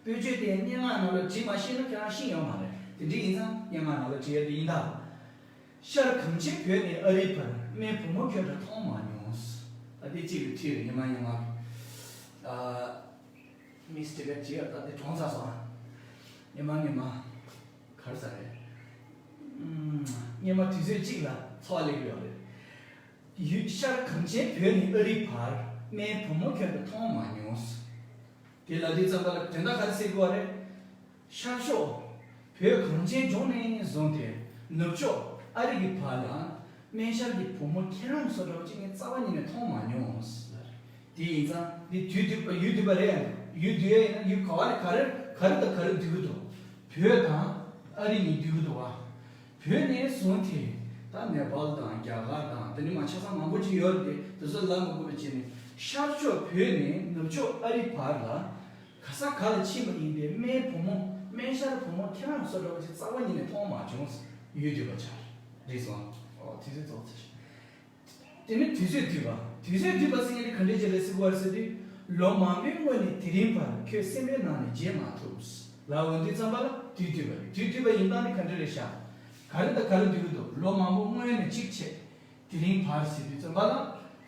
དཔེ་བརྗོད་དེ་སྙན་ངག་ནང་ལ་བྲིས་མ་ཤེས་ན་ཁྱེད་རང་ཤེས་ཡོད་མ་རེད། དེ་འདྲ་ཡིན་ཙང་སྙན་ངག་ནང་ལ་བྲིས་ཡ་དེ་ཡིན་ད། ཤར་གངས་ཅན་བོད་ནས་ཨ་རིའི་བར། སྨན་བུ་མོ་ཁྱོད་འདྲ་མཐོང་མ་མྱོང་། ད་དེ་གཅིག་ལ་བྲིས་རེད། ཉི་མ་ཉི་མ། ཨ། མིས་དེ་ག་བྲིས་ཡ་ད་དེ་གྲོངས་ཚར་སོང་། ཉི་མ་ཉི་མ། ག་རེ་ཟེར་རེད། ཨུམ། སྔོན་མ་དུས་ཚོད་གཅིག་ལ་འཚོ་བ་སླེབས་ཡོད་རེད། ཡུལ་ཤར་གངས་ཅན་བོད་ནས་ཨ་རིའི་བར། སྨན་བུ་མོ་ཁྱོད་འདྲ་མཐོང་མ་མྱོང་། དེ་ལབ་དུས་ཙམ་པ་ལ་དོན་དག་ག་རེ་ཟེར་དགོས་པ་རེད། ཤར་ཕྱོགས་བོད་གངས་ཅན་ལྗོངས་ནས་བཟུང་སྟེ་ནུབ་ཕྱོགས་ཨ་རི་གི་བར་ལ་སྨན་ཤར་གྱི་བུ་མོ་ཁྱེད་རང་བཟོ་འདྲ་བོ་ཅིག་ངས་རྩ་བ་ཉིད་ནས་མཐོང་མ་མྱོང་། དེ་ཡིན་ཙང་འདི་དུས་འདུས་པ་ཡུལ་འདུས་པ་རེད། ཡུལ་འདུས་ཡ་ཡིན་ན་ཡུལ་ག་བ་ནས་ག་རེ་ག་རེ་དང་ག་རེ་འདུས་ཀྱི་འདུག་བོད་དང་ཨ་རི་གཉིས་འདུས་ཀྱི་འདུག་བ། བོད་ནས་བཟུང་སྟེ་ད་ནེ་པཱལ་དང་རྒྱ་གར་དང་དེ་འདྲ་མ་ཆ་ཚང་མང་པོ་ཅིག་ཡོད་རེད་དེ། དེ་ཚོ་ལབ་མི་དགོས་པ་བྱས་ནས་ཤར་ཕྱོགས་བོད་ནས་ནུབ་ཕྱོགས་ཨ་རི་བར་ལ་ག་ས་ག་ལ་ཕྱིན་པ་ཡིན་པའི་སྨན་བུ་མོ་སྨན་ཤར་བུ་མོ་ཁྱེད་རང་བཟོ་འདྲ་བ་ཅིག་རྩ་བ་ཉིད་ནས་མཐོང་མ་བྱུང་། ཡུལ་འདུས་པ་ཆགས། རེད་སོང་། ཨོ་དུས་ཚོད་རྫོགས་ཚར། དེ་ནི་དུས་ཚོད་འདུས་པ། དུས་ཚོད་འདུས་པ་ཟེར་མཁན་དེ་ག་འདྲ་ཅིག་རེད་ཟེར་དགོས་རེད་ཟེར་དུས། ལོ་མང་པོའི་སྔོན་ནས་དེ་རིང་བར་ཁྱོད་སེམས་པའི་ནང་ནས་བརྗེད་མ་ཐུབ། ལབ་འོང་དུས་ཙམ་པ་ལ་དུས་འདུས་པ་རེད། དུས་འདུས་པ་ཡིན་སྟངས་དེ་ག་འདྲ་རེད་ཤག་ག་རེ་དང་ག་རེ་འདུས་ཀྱི་འདུག་ལོ་མང་པོ་སྔོན་ནས་གཅིག་བྱས། དེ་རིང་བར་ཟེར་དུས་ཙམ་པ་ལ།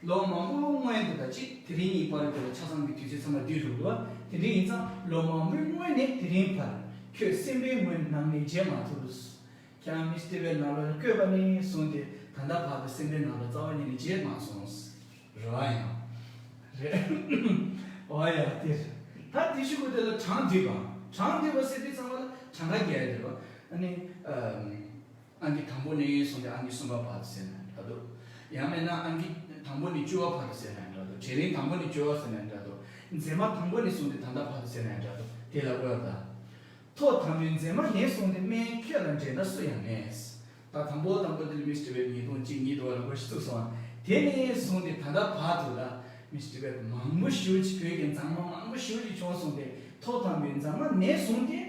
ལོ་མང་པོ་སྔོན་དུ་དང་གཅིག་དེ་རིང་གཉིས་བར་དུ་ལ་ཆ་ཚང་གི་དུས་ཚོད་ཚང་མ་བསྡུས་འགྲོ་གི་འདུག་བ། དེ་འདྲ་ཡིན་ཙང་ལོ་མང་པོའི་སྔོན་ནས་དེ་རིང་བར་ཁྱོད་སེམས་པའི་ངོས་ནང་ནས་བརྗེད་མ་ཐུབ། ཁྱེད་རང་མིས་ཊི་བེ་ནང་ལོགས་ལ་བཀོད་པ་ནས་བཟུང་སྟེ་ད་ལྟ་བར་དུ་སེམས་པའི་ནང་ལ་རྩ་བ་ཉིད་ནས་བརྗེད་མ་སོང་། རེད་བ་ཡང་། རེད། འོ་ཡ་དེ་རེད། ད་དེ་ཞུ་དགོས་དེ་ལ་གྲངས་འདུས་པ། གྲངས་འདུས་པ་ཟེར་དུས་ཚང་མ་ལ་གྲངས་ཀ་རྒྱག་ཡ་དེ་རེད་བ། ཨ་ནི་ཨ་ཨང་ཀི་དང་པོ་ནས་བཟུང་སྟེ་ཨང་ཀི་གསུམ་པ་བར་དུ་ཟེར་ན་འདྲ་འདུག་ཡང་མིན་ན་ཨང་ཀི་དང་པོ་ནས་བཅུ་པ་བར་དུ་ཟེར་ན་འདྲ་འདུག་བྱེད་རིམ་དང་པོ་ནས་བཅུ་པ་ཟེར་ན་འདྲ་འདུག་མཛེས་མ་དང་པོ་ནས་བཟུང་སྟེ་ད་ལྟ་བར་དུ་ཟེར་ན་འདྲ་འདུག་དེ་ལ་བཀོད་པ་དང་། ཐོག་དང་པོའི་མཛེས་མ་ནས་བཟུང་སྟེ་སྨན་ཁྱོད་ལ་འགྲན་ཟླ་སུ་ཡང་མེད། ད་དང་པོ་དང་པོ་དེ་ལ་མིས་ཊར་བེབ་ཉིས་སྟོང་གཅིག་གཉིས་དུ་བ་ལ་ཁོ་ཤི་ཚུགས་སོང་། དེ་ནས་བཟུང་སྟེ་ད་ལྟ་བར་དུ་ལ་མིས་ཊར་བེབ་མང་པོ་ཞེ་པོ་ཅིག་བོད་ཀྱི་མཛངས་མ་མང་པོ་ཞེ་པོ་ཅིག་བྱུང་སོང་སྟེ། ཐོག་དང་པོའི་མཛངས་མ་ནས་བཟུང་སྟེ་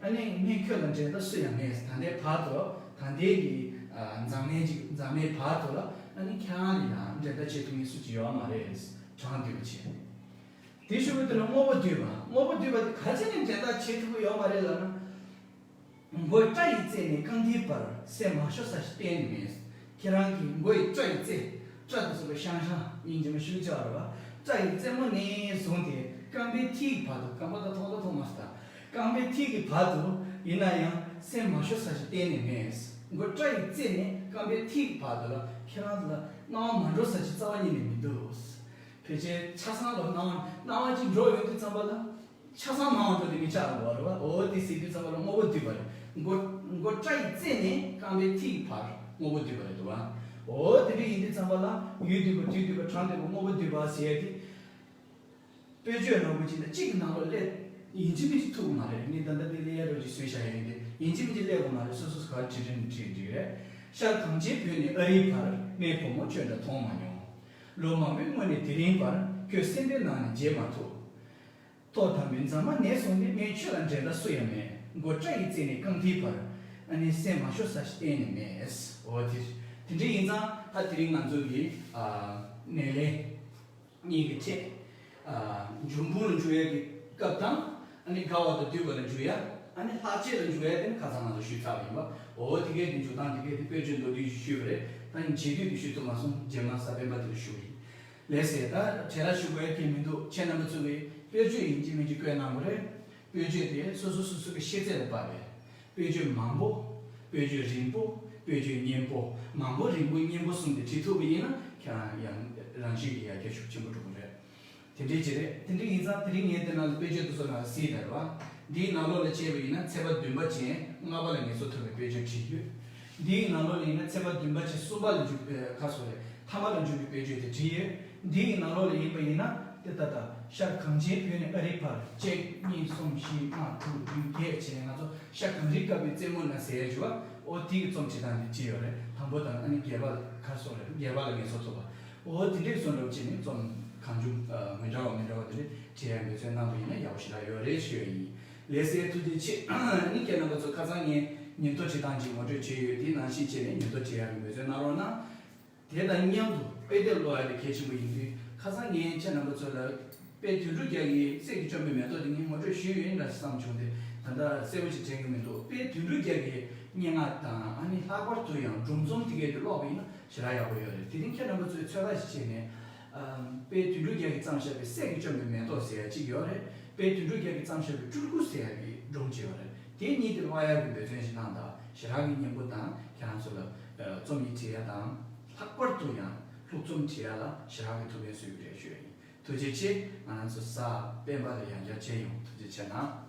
ཨ་ནི་སྨན་ཁྱོད་ལ་འགྲན་ཟླ་སུ་ཡང་མེད། ད་ལྟའི་བར་དུ་ད་ལྟའི་གི་ཨ་མཛངས་མའི་ཅིག་མཛངས་མའི་བར་དུ་ལ་ཨ་ནི་ཁྱེད་རང་ལ་ཡང་འགྲན་ཟླ་བྱེད་ཐུབ་མཁན་སུ་ཅིག་ཡོད་མ་རེད། གྲངས་བསྡུས་པ་བྱས། དེ་ཞུ་བའི་དུས་ལ་དངོས་པོ་བསྡུས་པ། དངོས་པོ་བསྡུས་པ་དེ་ག་ཅི་ནས་འགྲན་ཟླ་བྱེད་ཐུབ་ཀྱི་ཡོད་མ་རེད་ལབ་ན། མགོ་སྐྲ་ཡི་རྩེ་ནས་རྐང་མཐིལ་བར། སེམས་མ་ཤོར་ས་ཞིག་གཏན་ནས་མེད། ཁྱེད་རང་གི་མགོ་ཡི་སྐྲ་ཡི་རྩེ། སྐྲ་དེ་ཚོ་ལ་ཤང་ཤང་སྙིང་རྗེ་མོ་ཞུ་བྱ་བ་རེད་བ། སྐྲ་ཡི་རྩེ་མོ་ནས་བཟུང་སྟེ་རྐང་པའི་མཐིལ་གྱི་བར་དུ། རྐང་པ་ད་མཐོང་ད་མཐོང་མ་སོང་ད། རྐང་པའི་མཐིལ་གྱི་བར་དུ་ཡིན་ན་ཡང་སེམས་མ་ཤོར་ས་ཞིག་གཏན་ནས་མེད། མགོ་སྐྲ་ཡི་རྩེ་ནས་རྐང་པའི་མཐིལ་གྱི་བར་དུ་ལ་ཁྱེད་རང་ཚོ་ལ་སྣང་བ་མ་འགྲོ་ས་ཞིག་རྩ་བ་ཉིད་ནས་མི་འདུག་ཕལ་ཆེར་ཆ་ཚང་ལ་སྣང་བ་སྣང་བ་ཅིག་འགྲོ་ཡོང་དུས་ཙམ་པ་ལ། ཆ་ཚང་མ་འོང་འགྲོ་དེ་མི་ཆགས་འགྲོ་བ་རེད་བ། འོ་དེ་ཟེར་དུས་ཙམ་པ་ལ་དངོས་པོ་བསྡུས་པ་རེད། མགོ་མགོ་སྐྲ་ཡི་རྩེ་ནས་རྐང་པའི་མཐིལ་བར་དངོས་པོ་བསྡུས་པ་རེད་འདུག་བ། འོ་དེ་འདྲ་ཡིན་དུས་ཙམ་པ་ལ་ཡུལ་བསྡུས་པ་དུས་བསྡུས་པ་གྲངས་བསྡུས་པ་དངོས་པོ་བསྡུས་པ་ཟེར་ཡ་དེ། དཔེ་བརྗོད་ནང་པོ་ཅིག་ན་གཅིག་གི་ནང་ལོགས་སླེབས་ཡིན་གཅིག་མིན་གཅིག་ཐུག་གི་མ་རེད། ངས་ད་ལྟ་དེ་ལས་ཡ་རོ་ཅིག་བཟོས་བཞག་ཡོད་དེ་ཡིན་གཅིག་མིན་གཅིག་སླེབས་གི་མ་རེད། སོ་སོ་ག་བྲིས་བྲིས་ནས་བྲིས་འགྲིག་རེད། ཤར་གངས་ཅན་བོད་ནས་ཨ་རིའི་བར། སྨན་བུ་མོ་ཁྱོད་འདྲ་མཐོང་མ་མྱོང་། ལོ་མང་པོའི་སྔོན་ནས་དེ་རིང་བར། ཁྱོད་སེམས་པའི་ནང་ནས་བརྗེད་མ་ཐུབ། ཐོག་དང་པོའི་མཛངས་མ་ནས་བཟུང་སྟེ་སྨན་ཁྱོད་ལ་འགྲན་ཟླ་སུ་ཡང་མེད། མགོ་སྐྲ་ཡི་རྩེ་ནས་རྐང་མཐིལ་བར། ཨ་ནི་སེམས་མ་ཤོར་ས་ཞིག་གཏན་ནས་མེད། འོ་དེ་དེ་འདྲ་ཡིན་ཙང་ད་དེ་རིང་ང་ཚོ་གི་ཨ་སྣེ་ལེན་གཉིས་ཀྱི་ཐད་ཨ་འབྱུང་པོ་ལ་འཇུག་ཡ་གི་སྐབས་དང་། ཨ་ནི་དགའ་བ་དང་སྡུག་པ་ལ་འཇུག་ཡ། ཨ་ནི་ལྷག་བཅས་ལ་འཇུག་ཡ་དེ་ནི་ཁ་སང་ང་ཚོ་ཞུས་ཚར་བ་ཡིན་པ། འོ་དེ་གའི་དེ་འཇུག་སྟངས་དེ་གའི་དེ་དཔེར་བརྗོད་མདོར་བསྡུས་ཤིག་ཞུས་པ་རེད། ད་རྗེས་མཐུད་དེ་ཞུས་ཐུབ་མ་སོང་། རྗེས་མ་གཟའ་སྤེན་པ་དེ་ལ་ཞུ་གི་ཡིན། ལགས་སེ། ད་བྲེལ་བ་ཞུ་དགོས་ཡ་གང་མི་འདུག་ཁྱེད་རྣམ་པ་ཚོ་གིས་དཔེར་བརྗོད་ཡིན་གཅིག་མིན་གཅིག་བཀོད་གནང་དགོས་རེད། དཔེར་བརྗོད་དེ་སོ་སོ་སོ་སོ་གི་ཤེས་ཚད་ལ་དཔག་པའི་དཔེར་བརྗོད་མང་པོ། དཔེར་བརྗོད་རིང་པོ། དཔེར་བརྗོད་སྙན་པོ། མང་པོ་རིང་པོ་སྙན་པོ་གསུམ་དེ་བྲིས་ཐུབ་པ་ཡིན་ན་ཁྱེད་རང་ཡང་རང་བཞིན་གྱིས་ཡར་རྒྱས་ཤུགས་ཆེན་པོ་འགྲོ་གི་རེད། དེ་འདྲའི་ཅིག་རེད། དེ་འདྲ་ཡིན་ཙང་དེ་རིང་ངས་དེ་ནང་ལ་དཔེར་བརྗོད་དེ་ཚོ་ནང་ལ་གཟིགས་དང་རེད་བ། འདིའི་ནང་ལོགས་ལ་བྱས་པ་ཡིན་ན་ཚེག་བར་བདུན་པ་ཅན་ལྔ་པ་ལ་ངེས་སོ་ཐོབ་པའི་དཔེར་བརྗོད་བྲིས་ཡོད། འདིའི་ནང་ལོགས་ལ་ཡིན་ན་ཚེག་བར་བདུན་པ་ཅན་གསུམ་པ་ལ་འཇུག་པའི་ཁ་སོ་རེད། ཐ་མ་ལ་འཇུག་པའི་དཔེར་བརྗོད་དེ་བྲིས་ཡོད། འདིའི་ནང་ལོགས་ལ་ཡིན་པ་ཡིན་ན་དེ་ལྟ་ལྟ་ཤར་གངས་ཅན་བོད་ནས་ཨ་རིའི་བར། གཅིག་གཉིས་གསུམ་བཞི་ལྔ་དྲུག་བདུན་བརྒྱད་བྱས་ང་ཚོ་ཤར་གངས་རིའི་བསྐལ་པའི་རྩེ་མོ་ན་ཟེར་ཡ་བྱུ་བ། འོ་དེ་གི་རྩོམ་བྱེད་སྟངས་དེ་བྲིས་ཡོད་རེད། དང་པོ་དང་ཨ་ནི་བརྒྱད་པ་ལ་ཁ་སོ་རེད། བརྒྱད་པ་ལ་ངེས་སོ་ཐོབ་པ། འོ་དེ་འདྲའི་བཟོ་འདྲ་བྱས་ནས་རྩོམ་གང་བྱུང་མི་འདྲ་བ་མི་འདྲ་བ་དེ་འདྲ་བྲིས་ཡ་འབད་བརྩོན་གནང་བ་ཡིན་ན་ཡག་པོ་ཞེ་དྲག་ཡོད་རེད་ཞུ་ཡ་ཡིན། ལགས་སེ། ཐུགས་རྗེ་ཆེ། ཨ་ནི་ཁྱེད་རྣམ་པ་ཚོ་ཁ་སང་ངས་ཉིན་ཐོ་བྲིས་སྟངས་ཅིག་ངོ་སྤྲོད་བྱས་ཡོད། དེ་ནང་བཞིན་བྱས་ནས་ཉིན་ཐོ་བྲིས་ཡག་གི་འབད་བརྩོན་གནང་རོགས་གནང་། དེ་དང་མཉམ་དུ་དཔེ་དེབ་ཀློག་ཡག་དེ་གལ་ཆེན་པོ་ཡིན་དུས་ཁ་སང་ངས་ཁྱེད་རྣམ་པ་ཚོ་ལ་དཔེ་དོན་གྲུབ་རྒྱལ་གྱི་སྲས་ཀྱིས་བཅོམ་པའི་མེ་ཏོག་དེ་ངས་ངོ་སྤྲོད་ཞུས་ཡོད་ཡིན་འདྲ་བསམ་བྱུང་སྟེ་ད་ལྟ་གསལ་པོ་ཞིག་དྲན་གྱི་མི་འདུག་དཔེ་དོན་གྲུབ་རྒྱལ་གྱི་སྙན་ངག་དང་ཨ་ནི་ལྷག་པར་དུ་ཡང་སྒྲུང་རྩོམ་དེ་གས་དེ་ཀློག་པ་ཡིན་ན་ཞེ་དྲག་ཡག་པོ་ཡོད་རེད། དེ་རིང་ཁྱེད་རྣམ་པ་ཚོས་ཚོད་ལྟ་ཞིག་བྱས་ནས། ཨམ། དཔེ་དོན་གྲུབ་རྒྱལ་གྱིས་བརྩམས་བཞག་པའི་སྲས་ཀྱིས་བཅོམ་པའི་མེ་ཏོག་ཟེར་ཡ་གཅིག་ཡོད་རེད། དཔེ་དོན་གྲུབ་རྒྱལ་གྱིས་བརྩམས་བཞག་པའི་སྤྲུལ་སྐུ་ཟེར་ཡ་གི་སྒྲུང་གཅིག་ཡོད་རེད། དེ་གཉིས་དེ་ཀློག་ཡ་གི་འབད་བརྩོན་ཞིག་གནང་དང་། ཞེ་དྲག་གི་སྙན་པོ་དང་ཁྱེད་རང་ཚོ་ལ་ཨ་རྩོམ་ཡིག་བྲིས་ཡ་དང་། ལྷག་པར་དུ་ཡང་ལྷུག་རྩོམ་བྲིས་ཡ་ལ་ཞེ་དྲག་གི་ཐུགས་ཕན་གསོས་ཡོད་རེད་ཞུ་ཡ་ཡིན། ཐུགས་རྗེ་ཆེ། ང་རང་ཚོ་གཟའ་སྤེན་པ་ལ་ཡང་བསྐྱར་མཇལ་ཡོང་། ཐུགས་རྗེ་ཆེ་གནང་།